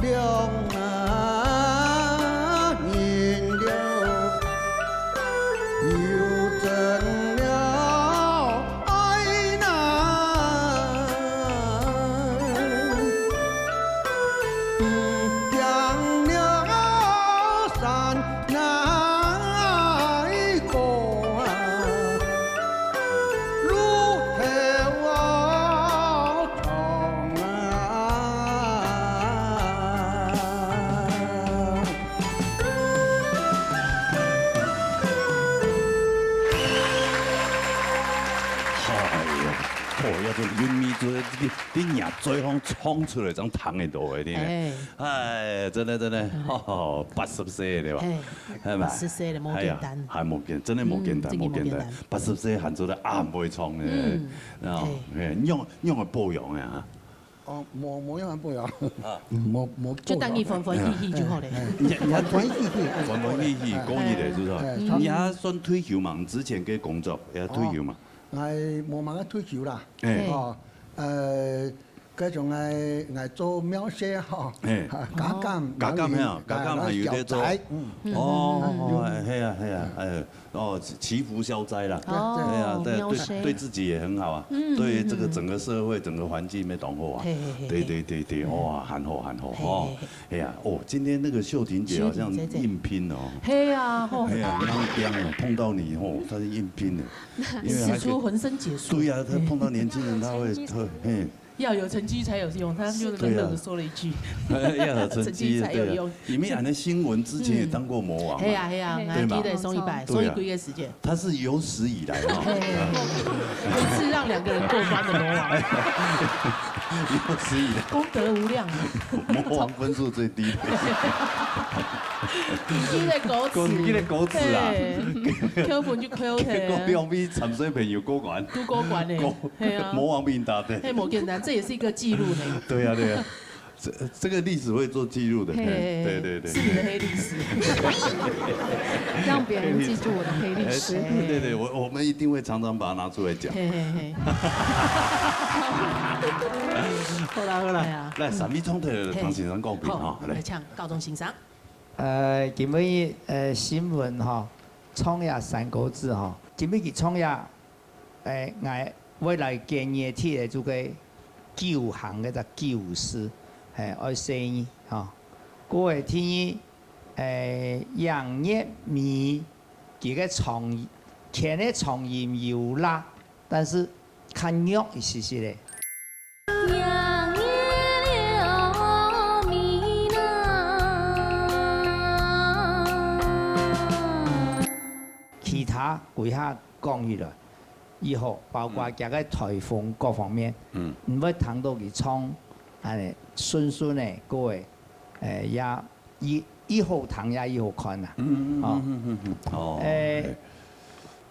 两啊人了，又怎了爱难？不讲了山哪一个啊？ 路头啊长啊。哎呀，哦，要是云迷做，你，你若最好唱出来，正听得到个，你呢。哎。哎，真的，真的，哦，八十岁了吧？哎。 係嘛？八十歲了，無簡單。哎呀，還無簡，真的無簡單，嗯，真的無簡單。無簡單。八十歲還做得恁會唱呢。嗯，啊，對。嘿，你用，你用个保養啊？哦，無，無用个保養。啊。無，無保養。就等於歡歡喜喜就好了。哎，哎，歡歡喜喜。歡歡喜喜，過日子，是不是？哎，哎，你還算退休嘛？你之前个工作，也退休嘛？哦，𠊎無麼个退休啦。哎。哦，呃， 該種𠊎，𠊎做廟事吼，哎。加減，加減係啊，加減還有在做。哎，嗯。哦，哎，係啊，係啊，哎，哦，祈，祈福消災啦。對，對。係啊，對，對，廟事。對自己也很好啊，嗯，對這個整個社會、嗯，嗯。整個環境也當好啊。嘿，嘿，嘿，對，嘿。對，對，對，嗯。哇，很好，很好，嘿，哦。嘿，嘿。哎呀，哦，今天那個秀婷姐好像秀婷姐姐。硬拼哦。嘿啊，吼。哎呀，那一邊哦，碰到你哦，她是硬拼的，因為她使出渾身解數。對呀，她碰到年輕人，她會，她，嘿。 要有成績才有用，他就冷冷地說了一句。對啊。要有成績，成績才有用。對啊。因為恁呢新聞之前也當過魔王嘛。嗯。係啊，係啊，對嘛？𠊎記得上一擺，對啊。上一個月時間。他是有史以來哈。嘿，嘿，嘿。一次讓兩個人過關的魔王。有史以來。功德無量。魔王分數最低的。你記得狗屎。你記得狗屎啊？嘿，扣分就扣忒啊。結果兩位參賽朋友過關。都過關了。過 係啊。魔王比你大，對。嘿，無簡單，這也是一個記錄呢。對啊，對啊，這，這個歷史會做記錄的，嘿，嘿，嘿，對，對，對。是你的黑歷史。讓別人記住我的黑歷史。哎，對，對，對，我，我們一定會常常把它拿出來講。嘿，嘿，嘿。好啦，好啦，對啊。來，三位創作的唐先生講評哈，好，來。來請高中先生。 呃，今晡日，呃，新聞吼，創業三個字吼，今晡日佢創業，呃，𠊎會來建議第一个就个九行个隻九字，嘿，愛細義吼。過个第二，呃，楊業美，佢个長，牽个長音有啦，但是較弱一息息咧。 其他歸下講起來，以後包括佢个台風各方面，嗯。你會聽到佢唱，恁呢順順个，各位，誒，也 一，一好聽也一好看啊。嗯，嗯，哦。嗯，嗯，嗯，嗯，哦，誒，哎。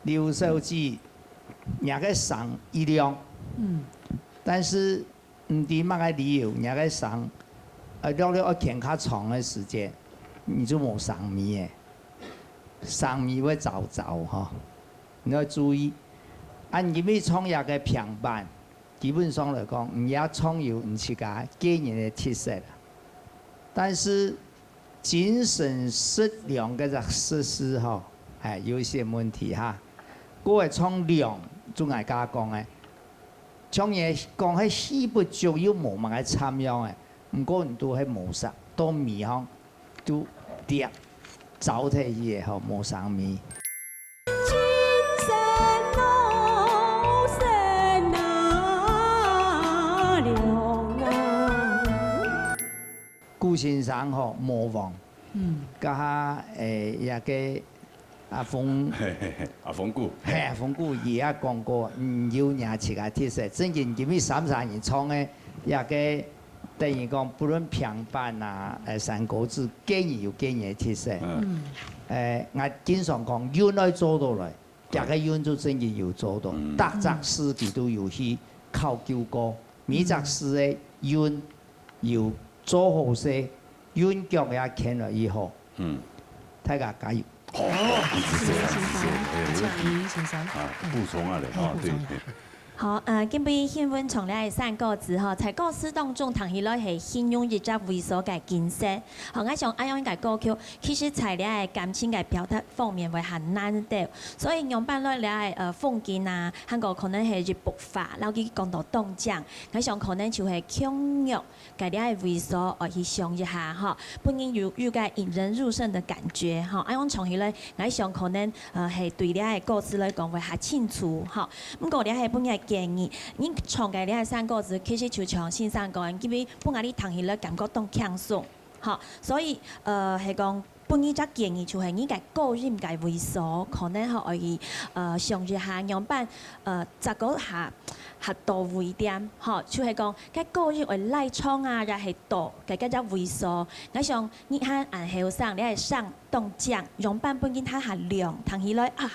劉小姐，若个聲一亮，嗯。但是毋知麼个理由，若个聲，呃，落了愛牽較長个時間，你就無聲尾誒。聲尾會燥燥吼，你愛注意。啊，因為唱這个平板， 基本上來講，你也唱有你自家個人个特色啦。但是精神食糧个這食事吼，哎，有一些問題哈。過个唱糧，就𠊎家講个，像你講係四不足又無麼个參樣个，毋過你都係無啥，到尾吼，都跌，燥忒去个吼，無啥物。 精神老神啊，亮啊。顧先生吼，魔王，嗯。該下，誒，這个阿峰，嘿，嘿，嘿，阿峰顧。嘿，阿峰顧，佢也講過，嗯，有若自家特色，正經，因為三儕人唱个，這个 等於講，不論平板啊，呃，山歌子，個人有個人个特色。嗯。呃，𠊎經常講，韻愛做到來，嗯。這个韻就正經有做到，嗯。逐隻字佢都有去考究過，每隻字个韻有做好勢，韻腳也牽了以後。嗯。大家加油。好，好，一直說，一直說，哎，我，請李先生。啊，補充啊咧，啊，補充一下。對，對。好，呃，今晡日幸運唱這个山歌子吼，在歌詞當中聽起來係形容一隻位所个景色。好，𠊎想恁樣个歌曲，其實在這个感情个表達方面會還難得。所以仰般來這个，呃，風景啊，還過可能係一幅畫，然後佢講到當靚，𠊎想可能就係共樣 个這个位所，愛去想一下吼，分人有，有个引人入勝个感覺吼。恁樣唱起來，𠊎想可能，呃，係對這个歌詞來講會較清楚吼。毋過這係分人建議，你唱个這个山歌子，其實就像先生講，因為分𠊎俚聽起來感覺當輕鬆吼。所以，呃，係講 分你隻建議就係你个高音个位所，可能吼愛去，呃，想一下仰般，呃，再過較，較到位點，吼，就係講，該高音愛拉長啊，也係到，該，該隻位所。𠊎想你還恁後生，你還生當靚，仰般分佢還較亮，聽起來啊，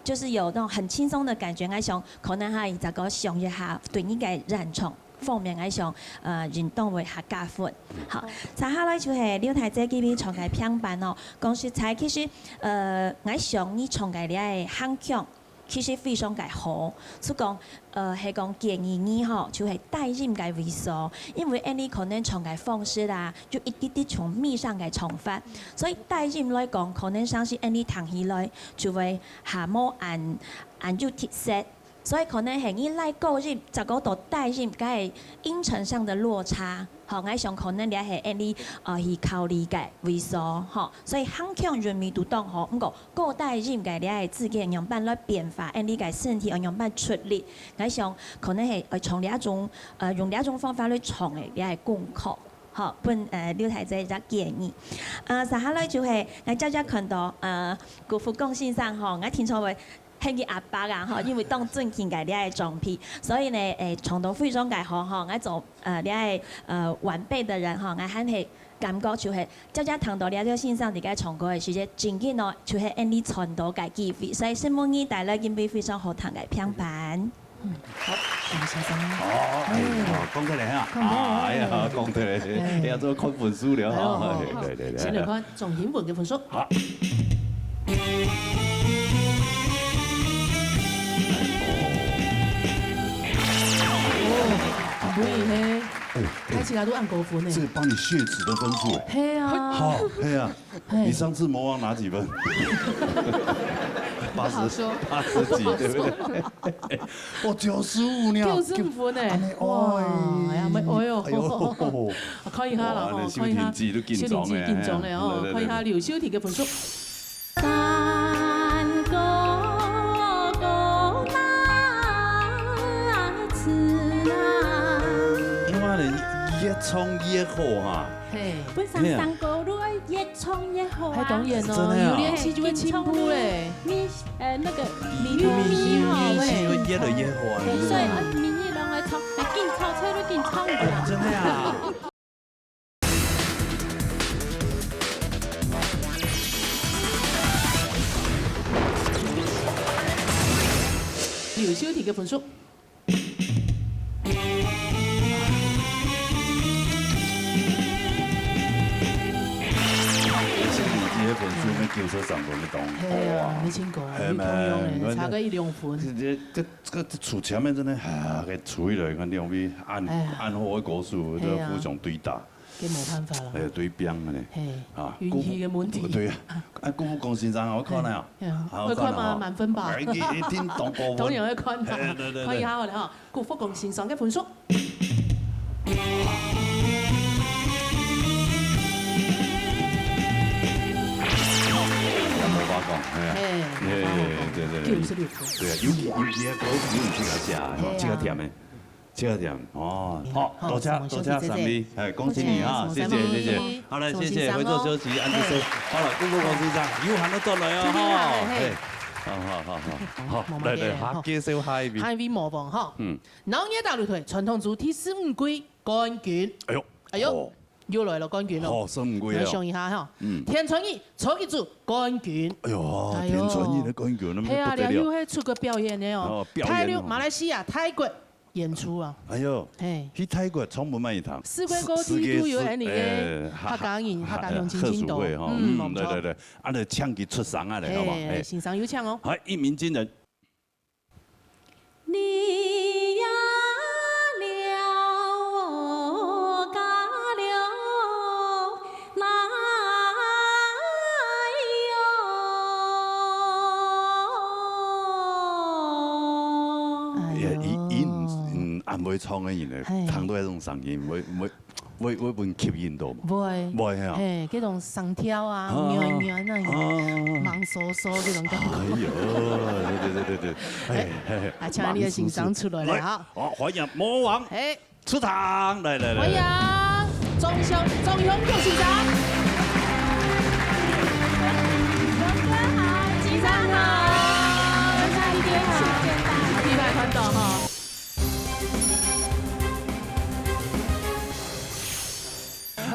就是有那種很輕鬆的感覺。𠊎想可能哈，你再過想一下，對你个演唱 方面，𠊎想，呃，應當會較加分。好，接下來就係劉大姐這位唱个平板哦。講實在，其實，呃，𠊎想你唱个這个行腔，其實非常个好。所以講，呃，係講建議你吼，就係低音个位所，因為恁樣可能唱个方式啊，有一滴滴像missionary个唱法。所以低音來講，可能像係恁樣聽起來，就會較無恁，恁有特色。 所以可能係你拉高音，再過到低音，該个音程上的落差，吼，𠊎想可能這係恁樣，呃，去考慮个位所，吼。所以行腔韻味都當好，毋過高低音个這个之間仰般來變化，恁樣个身體愛仰般出力，𠊎想可能係愛從這種，呃，用這種方法來唱个這个功課。好，分，呃，劉大姐一隻建議。啊，接下來就係，𠊎朝朝看到，呃，顧福光先生吼，𠊎聽說會 喊佢阿伯啊，吼，因為當尊敬个這个長輩，所以呢，誒，唱到非常个好，吼，𠊎做，呃，這个，呃，晚輩的人，吼，𠊎還係感覺就係，朝朝聽到這个先生在該唱歌个時節，真緊哦，就係恁樣賺到个機會，所以承蒙你帶來今晡非常好聽个平板。嗯，好，感謝先生。哦，哎呀，講得來哈，講得來。哎呀，講得來，哎。哎呀，這看分數了哈，哎呦，哎，對，對，對。先來看鍾欣文个分數。好。 哦，毋係嘿，哎，哎，大家都恁高分呢。這個幫你血脂的分數哎。嘿啊。好，嘿啊。嘿。你上次魔王拿幾分？八十，不好說。八十幾，對不對？哦，九十五呢。九十五分呢。按呢，哇，哎。哎呀，沒，哎呦。哎呦。看一下啦，哇，吼，那秀婷姐都緊張了。看一下，秀婷姐緊張了，吼，對，對，對。看一下劉秀婷个分數。 山歌歌哪處哪。你看你越唱越好哈。嘿。本身山歌都愛越唱越好啊。哎，當然哦，真的啊。有練習就會進步嘞。你，呃，那個，你，你，你，你，你，你會越來越好啊。哎，所以，呃，你，你攏愛唱，哎，緊唱，唱都緊唱一下。哎，真的啊。 劉秀婷个分數。秀婷个分數，愛九十三分个當好啊。係啊，你真高啊，係咩？你同樣个，差个一兩分。這，這，這，這出前面真的，啊，該處理了，你看兩位恁，哎呀。恁好个歌手，這，係啊。互相對打。 這無辦法啦。哎，對拚个呢。嘿，啊，運氣个問題。對啊，啊，顧福光先生，𠊎看了啊。嘿，啊，𠊎看了哈。會看嗎？滿分吧。哎，一，一定當高分。當然會看啦。嘿，對，對，對。看一下好了哈，顧福光先生个分數。也無法講，哎呀。嘿，嘿，無法講。對，對，對。九十六分。對啊，尤其，尤其該歌，尤其這個寫，嘿啊。這個甜的。 這個點，哦，好，好，多謝，多謝三位，哎，恭喜你哈，謝謝，謝謝。好，來，謝謝，回座休息，恁仔細。好了，顧福光先生，有閒就轉來哦，哈，嘿，好，好，好，好，好，來，來，下介紹下一位。下一位模仿哈，嗯，鬧熱打擂台，傳統組第十五屆冠軍，哎喲，哎喲，哦，又來了冠軍了，哦，十五屆了，來想一下哈，嗯，田川義，初級組冠軍，哎喲，哎喲，田川義个冠軍，那麼不得了，係啊，兩位還出國表演个哦，哦，表演哦，大陸、馬來西亞、泰國。 演出啊。哎喲，嘿，去泰國唱分麼人聽，世界各地都有恁樣个客家人、客家鄉親盡多，賀歲會哈，嗯，嗯，對對對，啊，就請佢出聲啊，來，好吧？嘿，先生有請哦。好，一鳴驚人。你佢，佢，嗯，恁會唱个人呢，嘿。聽到這種聲音，會，會，會，會分吸引到嘛？會。會啊。嘿，這種聲調啊，啊，軟軟啊，啊。盲趖趖這種感覺。哎喲，對，對，對，對，對。哎，嘿，嘿，嘿。啊，請你的欣賞出來了，來，好。好，歡迎魔王。嘿。 出場，來，來，來。歡迎鍾雄，鍾雄雄先生。雄哥好，先生好，先生你好。第一擺看到哈。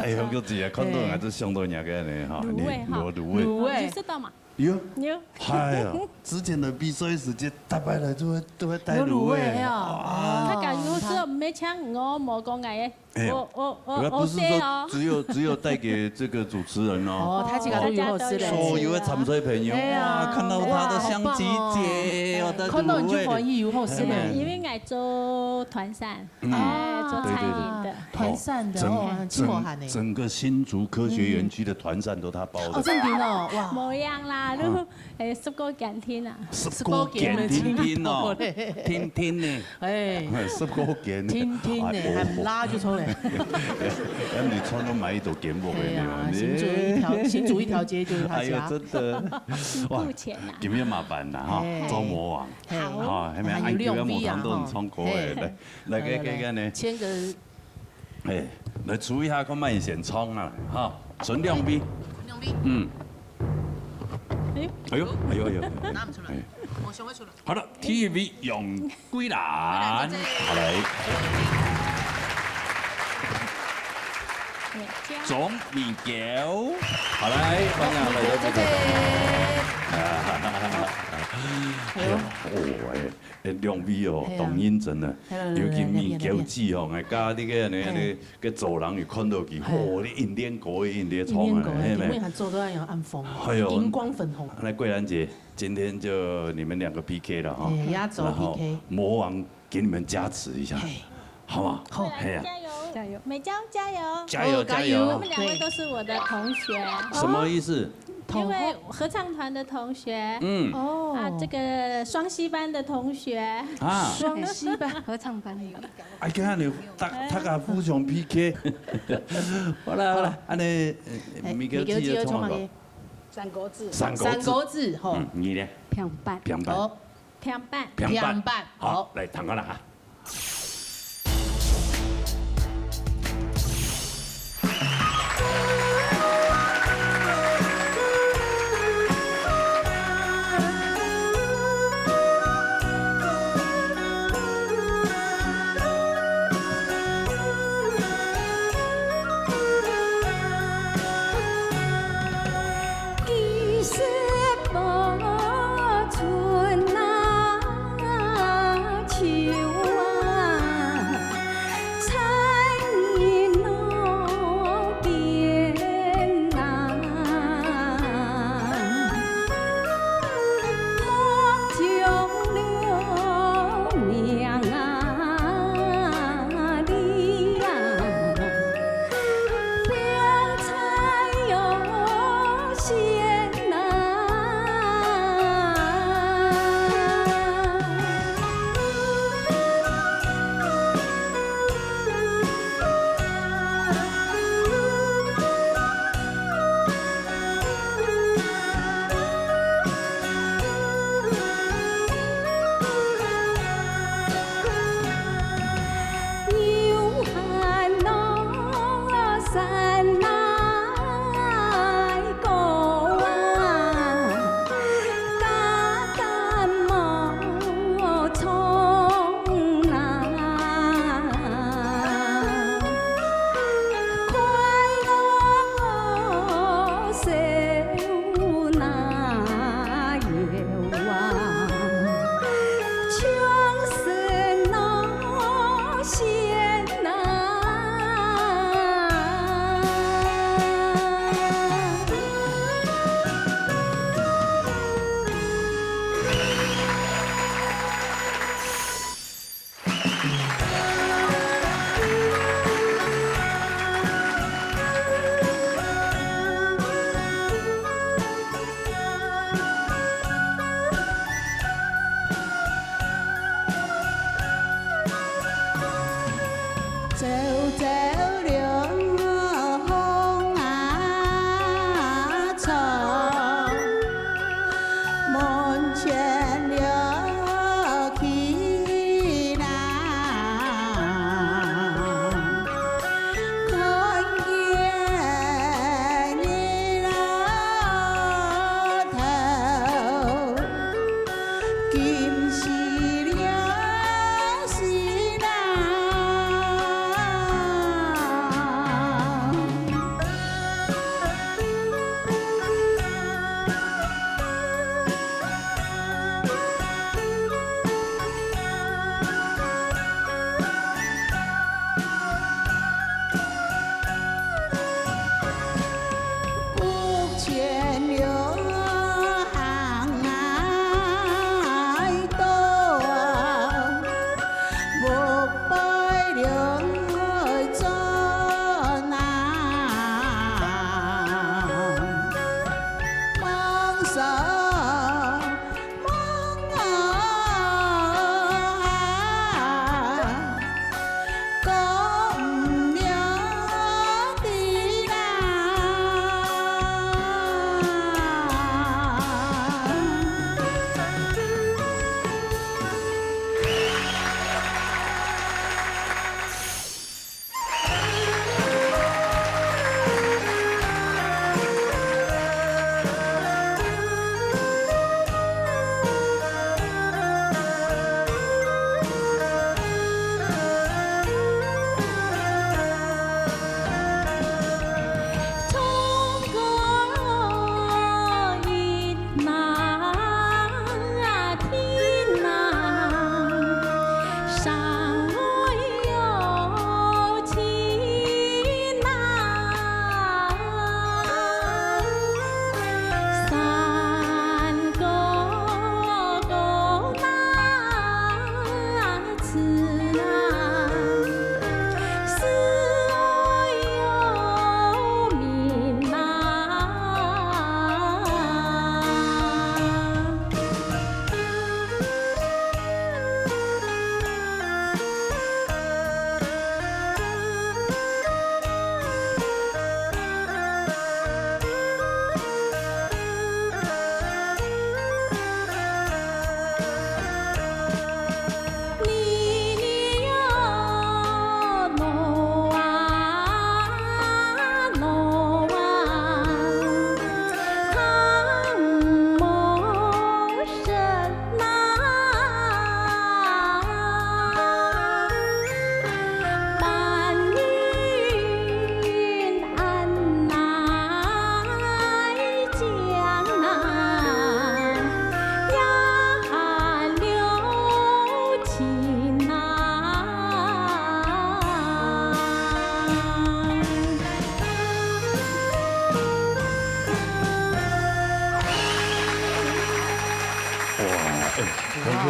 哎，雄哥姐，看到𠊎就想到你个呢，哈，滷味哈。你，滷，滷味。滷味。你知道嗎？ 有。有。哎呀，之前的比賽時間，大家來都會，都會帶滷味。有滷味哦。啊。大家有時候毋係請我，無講𠊎个，哎呀，我，我，我，我，不是說只有，我say哦。只有帶給這個主持人哦。哦，大家都有好食嘞。所有的參賽朋友，哎呀，哇，看到他的香雞姐，哇，好棒哦。哇，帶滷味。看到你就歡喜有好食嘞。哎呀。因為𠊎做團膳。 嗯。哎，做餐飲的。對，對，對。團膳的，哦，哦，真好看呢。整，整個新竹科學園區的團膳都他包的。哦，真的哦，哇。無樣啦，嗯。就，哎，十個間廳啊。十個間廳哦，十個間廳。廳廳呢。哎。十個間。廳廳呢，哎，哦。還拉就出來。哎，你穿到買一朵間屋的，哎呀，你看，新竹一條，新竹一條街就是他家。哎呦，真的。辛苦錢啊。哇，今日麻煩啦，哈，哎。做魔王。 嘿。好。吼，係咪？還有兩位啊，恁久無聽到你唱歌誒，吼。來，來，嘿，來，來，來，來，來，來，來，來。簽個。嘿，來，試一下，看覓先唱啊，吼，賰兩位。賰兩位。嗯。哎。哎喲，哎喲，哎喲。拿毋出來。哎。我想要出來。好了，第一位楊桂蘭，桂蘭姐。好，來。鍾明嬌，好，來，歡迎來到這個。哎喲，哦，哎。 誒，兩位哦，嘿啊。當認真啊。嘿，來，來，尤其明嬌姐哦，來，來，來。𠊎家己个呢，嘿。呢，个走廊有看到佢，嘿。哦，你一練歌一練唱啊，一練歌，係咪？因為佢做到要暗紅，哎喲，螢光粉紅。那桂蘭姐，今天就你們兩個P K了哈。哎，壓軸然後P K。魔王給你們加持一下。嘿。 好不好？好。係啊。加油！加油！美嬌加油！加油，哦，加油！加油！他們兩位都是我的同學。什麼意思？因為合唱團的同學。嗯。哦。啊，這個雙溪班的同學。啊。雙溪班。合唱班的。哎，看看你，大，大家互相P K。好啦，好啦，恁呢，呃，哎，明嬌姐要唱麼个？三國志。三國志。三國志，吼。嗯，你呢？平板。平板。好。 平板。平板。平板，好。好，來，聽看啦哈。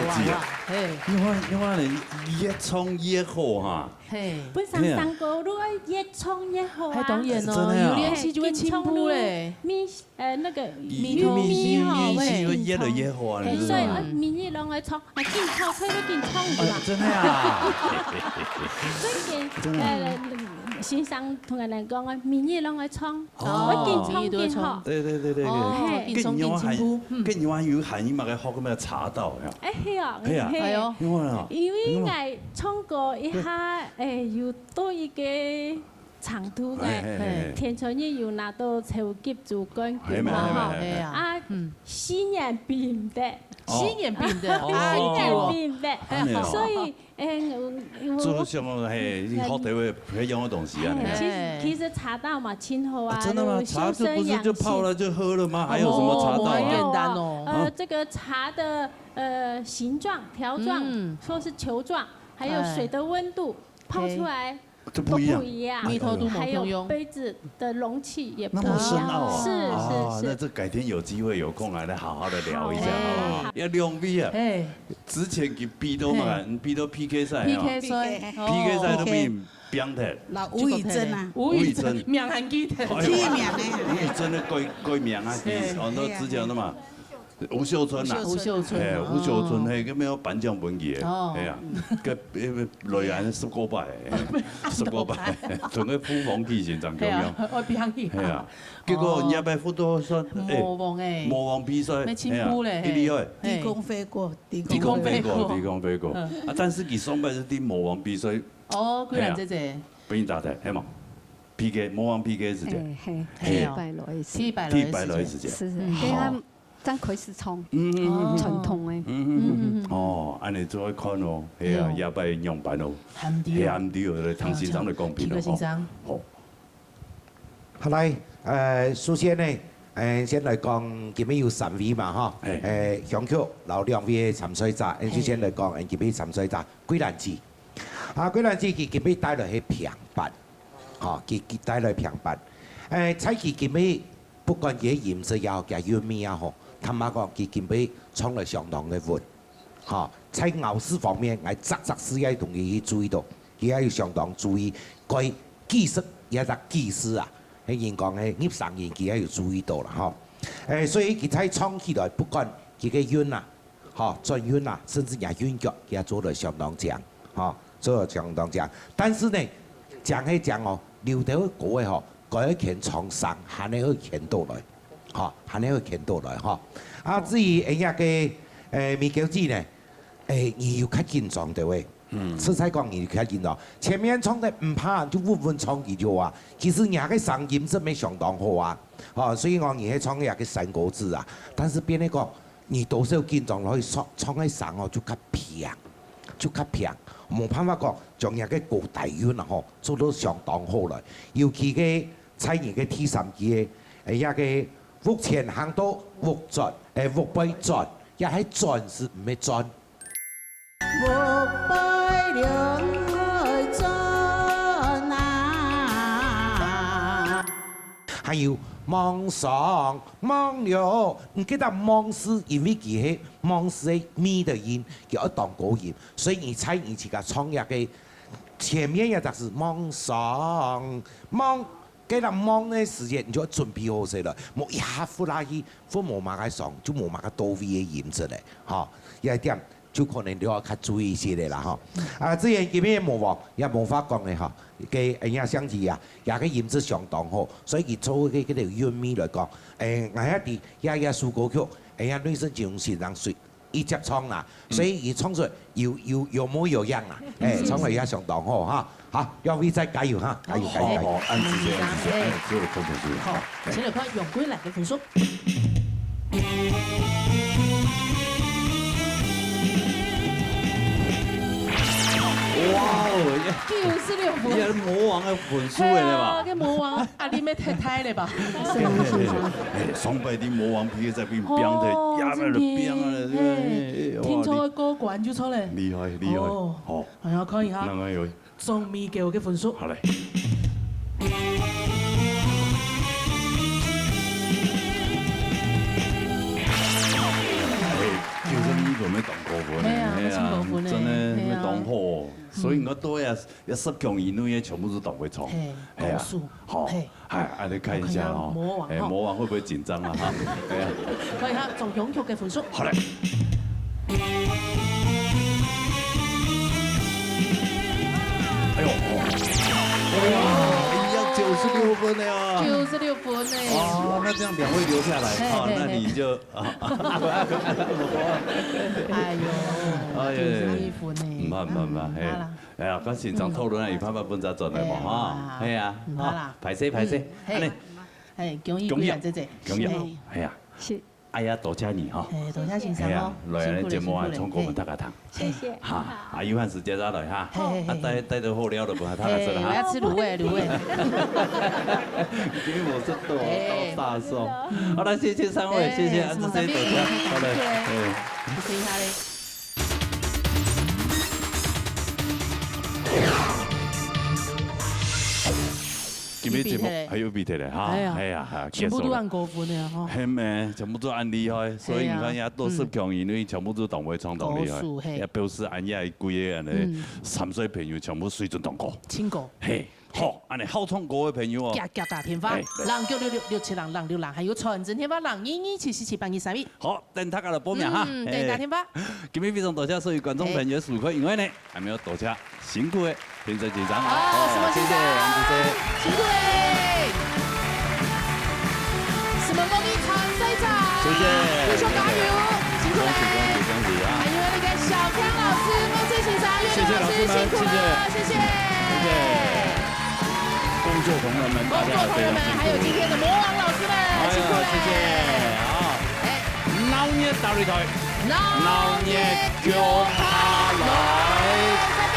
子啊，嘿，你看，你看人越唱越好哈。嘿，本身唱歌如果越唱越好啊。哎，當然咯，真的啊。有練習就會進步咧。咪，呃，那個咪，咪，咪，咪，咪，咪，會越來越好啊，哎，你知道嗎？所以，呃，明日攏愛唱，啊，緊唱，唱到緊唱，你知道嗎？哎，真的啊。最近，真的啊。呃，先生同人講啊，明日攏愛唱。 哦，會緊唱緊好。對對對對對。哦，嘿。緊唱緊進步，嗯。更有還，更有還有喊你嘛个學个咩茶道呀？哎，係哦，係啊。嘿。哎喲。因為啊，因為𠊎唱歌一下，哎，有到一個程度个，嘿嘿嘿嘿。天春日有拿到超級組冠軍嘛，係嘛，係嘛，哈。係啊。啊，嗯。四年比毋得。哦。四年比毋得，哦。四年比毋得。哎喲。所以，哎，我，我，主要想講，嘿，你學到个培養个東西啊，哎，你。其實，其實茶道嘛，真好啊，啊，真的嗎？就修身養性。茶就不是就泡了就喝了嗎？還有什麼茶道啊？哦，還有，簡單哦。呃，這個茶的，呃，形狀、條狀，嗯。或是球狀，還有水的溫度，哎。泡出來就不一樣。都不一樣。哎喲。味道都無共樣。還有杯子的容器也不一樣。那麼深奧啊。是，是，啊，是。那這改天有機會有空來，來好好地聊一下，好。好不好？哎。要兩位啊。哎。 之前佢比到嘛，嗯。你比到P K賽啊。P K賽，P K賽都比人變忒。那吳宇森啊。吳宇森，吳宇森。名還記得。哎喲，第一名哎。吳宇森个改，改名啊，係。哦，那之前个嘛，吳秀春啊。吳秀春。哎，吳秀春，哦。嘿，佢沒有頒獎文件。哦。哎呀，个，哎，來啊，十過擺，十過擺，同个呼風起形，長咁樣。哎呀，我變去。哎呀，結果人家被呼到說，哎，魔王哎。魔王比賽，沒進步嘞，哎呀，一厲害。嘿。低空飛過。 低空飛過，低空飛過。嗯。啊，但是佢上擺係在魔王比賽。哦，桂蘭姐姐。哎呀，被你打敗，係無？P K，魔王P K時間。哎，嘿，嘿。第一擺落去時間。第一擺落去時間。是，是，嗯。對，佢正開始唱，嗯，嗯，嗯，嗯。傳統个。嗯，嗯，嗯，嗯。嗯。哦，恁樣做愛看哦，係啊，對哦。下擺仰般哦。還毋對哦。係啊，毋對哦，來，唐先生來講評論哦。提個先生。好。 好，來，呃，首先呢，呃，先來講，今日有三位嘛，吼，哎。呃，香客摎兩位个參賽者，哎。就先來講，呃，今日參賽者桂蘭姐。啊，桂蘭姐佢今日帶來係平板，吼，佢，佢帶來平板。呃，在佢今日，不管佢个音色也好，佢个韻味也好，坦白講，佢今日唱了相當个穩。 吼，在咬字方面，𠊎隻隻字也同佢去注意到，佢也有相當注意，該技術，也隻技術啊，該人講个入聲音，佢也有注意到啦，吼。誒，所以佢在唱起來，不管佢个韻啊，吼，轉韻啊，甚至佢韻腳，佢也做得相當靚，吼，做得相當靚。但是呢，靚係靚哦，留到个歌个吼， 該愛牽長聲，還係愛牽到來，吼，還係愛牽到來，吼。啊，至於人家个，誒，米狗子呢，誒，你有較緊張對無？嗯。實在講，你有較緊張。前面唱得毋怕，就穩穩唱佢就啊。其實你个聲音真係相當好啊，吼，所以講你係唱个个山歌子啊。但是變个講， 你多少緊張落去唱，唱个聲哦，就較平，就較平。無辦法講，將若个高低韻啊吼，做到相當好來。尤其个在你个第三句个，誒，若个屋前行到屋轉，誒，屋背轉，也係轉，係毋係轉？ 屋背兩愛轉啊。還有望上望了，你記得望字，因為佢係望字个尾个音，佢愛當高音，所以你在你自家唱若个前面一隻字望上望，該隻望个時間，你就愛準備好勢了，莫一下忽下去，忽無麼个上，就無麼个到位个音質咧，吼，這一點 就可能你愛較注意一些个啦，吼。啊，至於今日个魔王，也無法講个吼，个，哎呀，相機啊，也个音質相當好，所以佢做个，个條韻味來講，誒，𠊎也知，也，也首歌曲，哎呀，內心情緒上水，一接唱啦，所以佢唱出有，有，有模有樣啦，誒，唱了也相當好哈。 好，兩位再加油哈，加油，加油，加油。好，好，恁仔細，恁仔細，哎，恁仔細，看分數。好，先來看楊桂蘭个分數。哇哦，九十六分。也係魔王个分數个了吧？係啊，該魔王啊，你乜太太了吧？哎，上擺个魔王P K賽比人變个，哦，也變了，真的，變了，哎，哎，哎，哇，聽說過關就錯了。厲害，厲害，哦，好。 哎呀，可以哈。那麼有張米狗个分數。好嘞。哎，九十二分，當高分呢。係啊，所以你看到个，這十強以內个全部都當會唱。嘿，係啊，高手。吼，嘿。哎，啊，你看一下哦。我看一下魔王，哎，吼。魔王會不會緊張啊？哈，哎呀。看一下總總曲个分數。好嘞。哎呦，哦。哎呀，一樣九十六分的啊。九十六分呢。哦，那這樣兩位留下來，嘿，哦，嘿，那你就，嘿。啊，哎呦，哎呀，九十六分呢。慢，慢，慢，嗯，嘿。好啦。哎呀，跟先生討論啊，嗯。有辦法分佢轉來無？哎呀，哈，係啊，毋怕啦。哈，歹勢，歹勢，嗯，嘿。恁呢，嘿，恭喜恭喜啊，貴蘭姐姐。恭喜啊，嘿。哎呀。是。 哎呀，多謝你哈。嘿，多謝先生哦。哎呀，來，辛苦了，節目啊，辛苦了，唱歌分大家聽。嘿。謝謝。哈，啊，有閒時間再來哈。嘿，嘿，嘿，啊，帶，帶到好料了，分大家食了哈。嘿，我要吃滷味，滷味。今天我是多，哎。多大寿。好了，謝謝三位，哎，謝謝安志姐，什麼多謝。好了，辛苦了。哎。辛苦了。今日節目還有比賽嘞哈。哎呀，哎呀，哈，全部都恁高分的哈。結束了。係咩，全部都恁厲害，所以你看，哎呀，也都十強，嗯。因為全部都當會唱當厲害，高手，嘿。也表示恁樣一個月呢，嗯。三歲朋友全部水準當高。真高。嘿，好，恁樣好唱歌的朋友哦。遽遽打電話，哎，對。零九六六六七零零六零，還有傳真電話零二二七四七八二三一。好，等大家來報名哈。嗯，等打電話。嘿。今日非常多謝所有觀眾朋友的收看，因為呢， 還有多謝辛苦的評審先生啊。哦，什麼先生？哦，謝謝，謝謝。辛苦嘞。什麼公益參賽者？謝謝。繼續加油，辛苦嘞。恭喜，恭喜，恭喜啊。還有那個小康老師、孟翠先生、謝謝老師們，謝謝。謝謝。謝謝。謝謝。工作同仁們，大家非常辛苦。工作同仁們，還有今天的魔王老師們，哎呦，辛苦嘞。謝謝。好。哎。鬧熱大擂台，鬧熱共下來。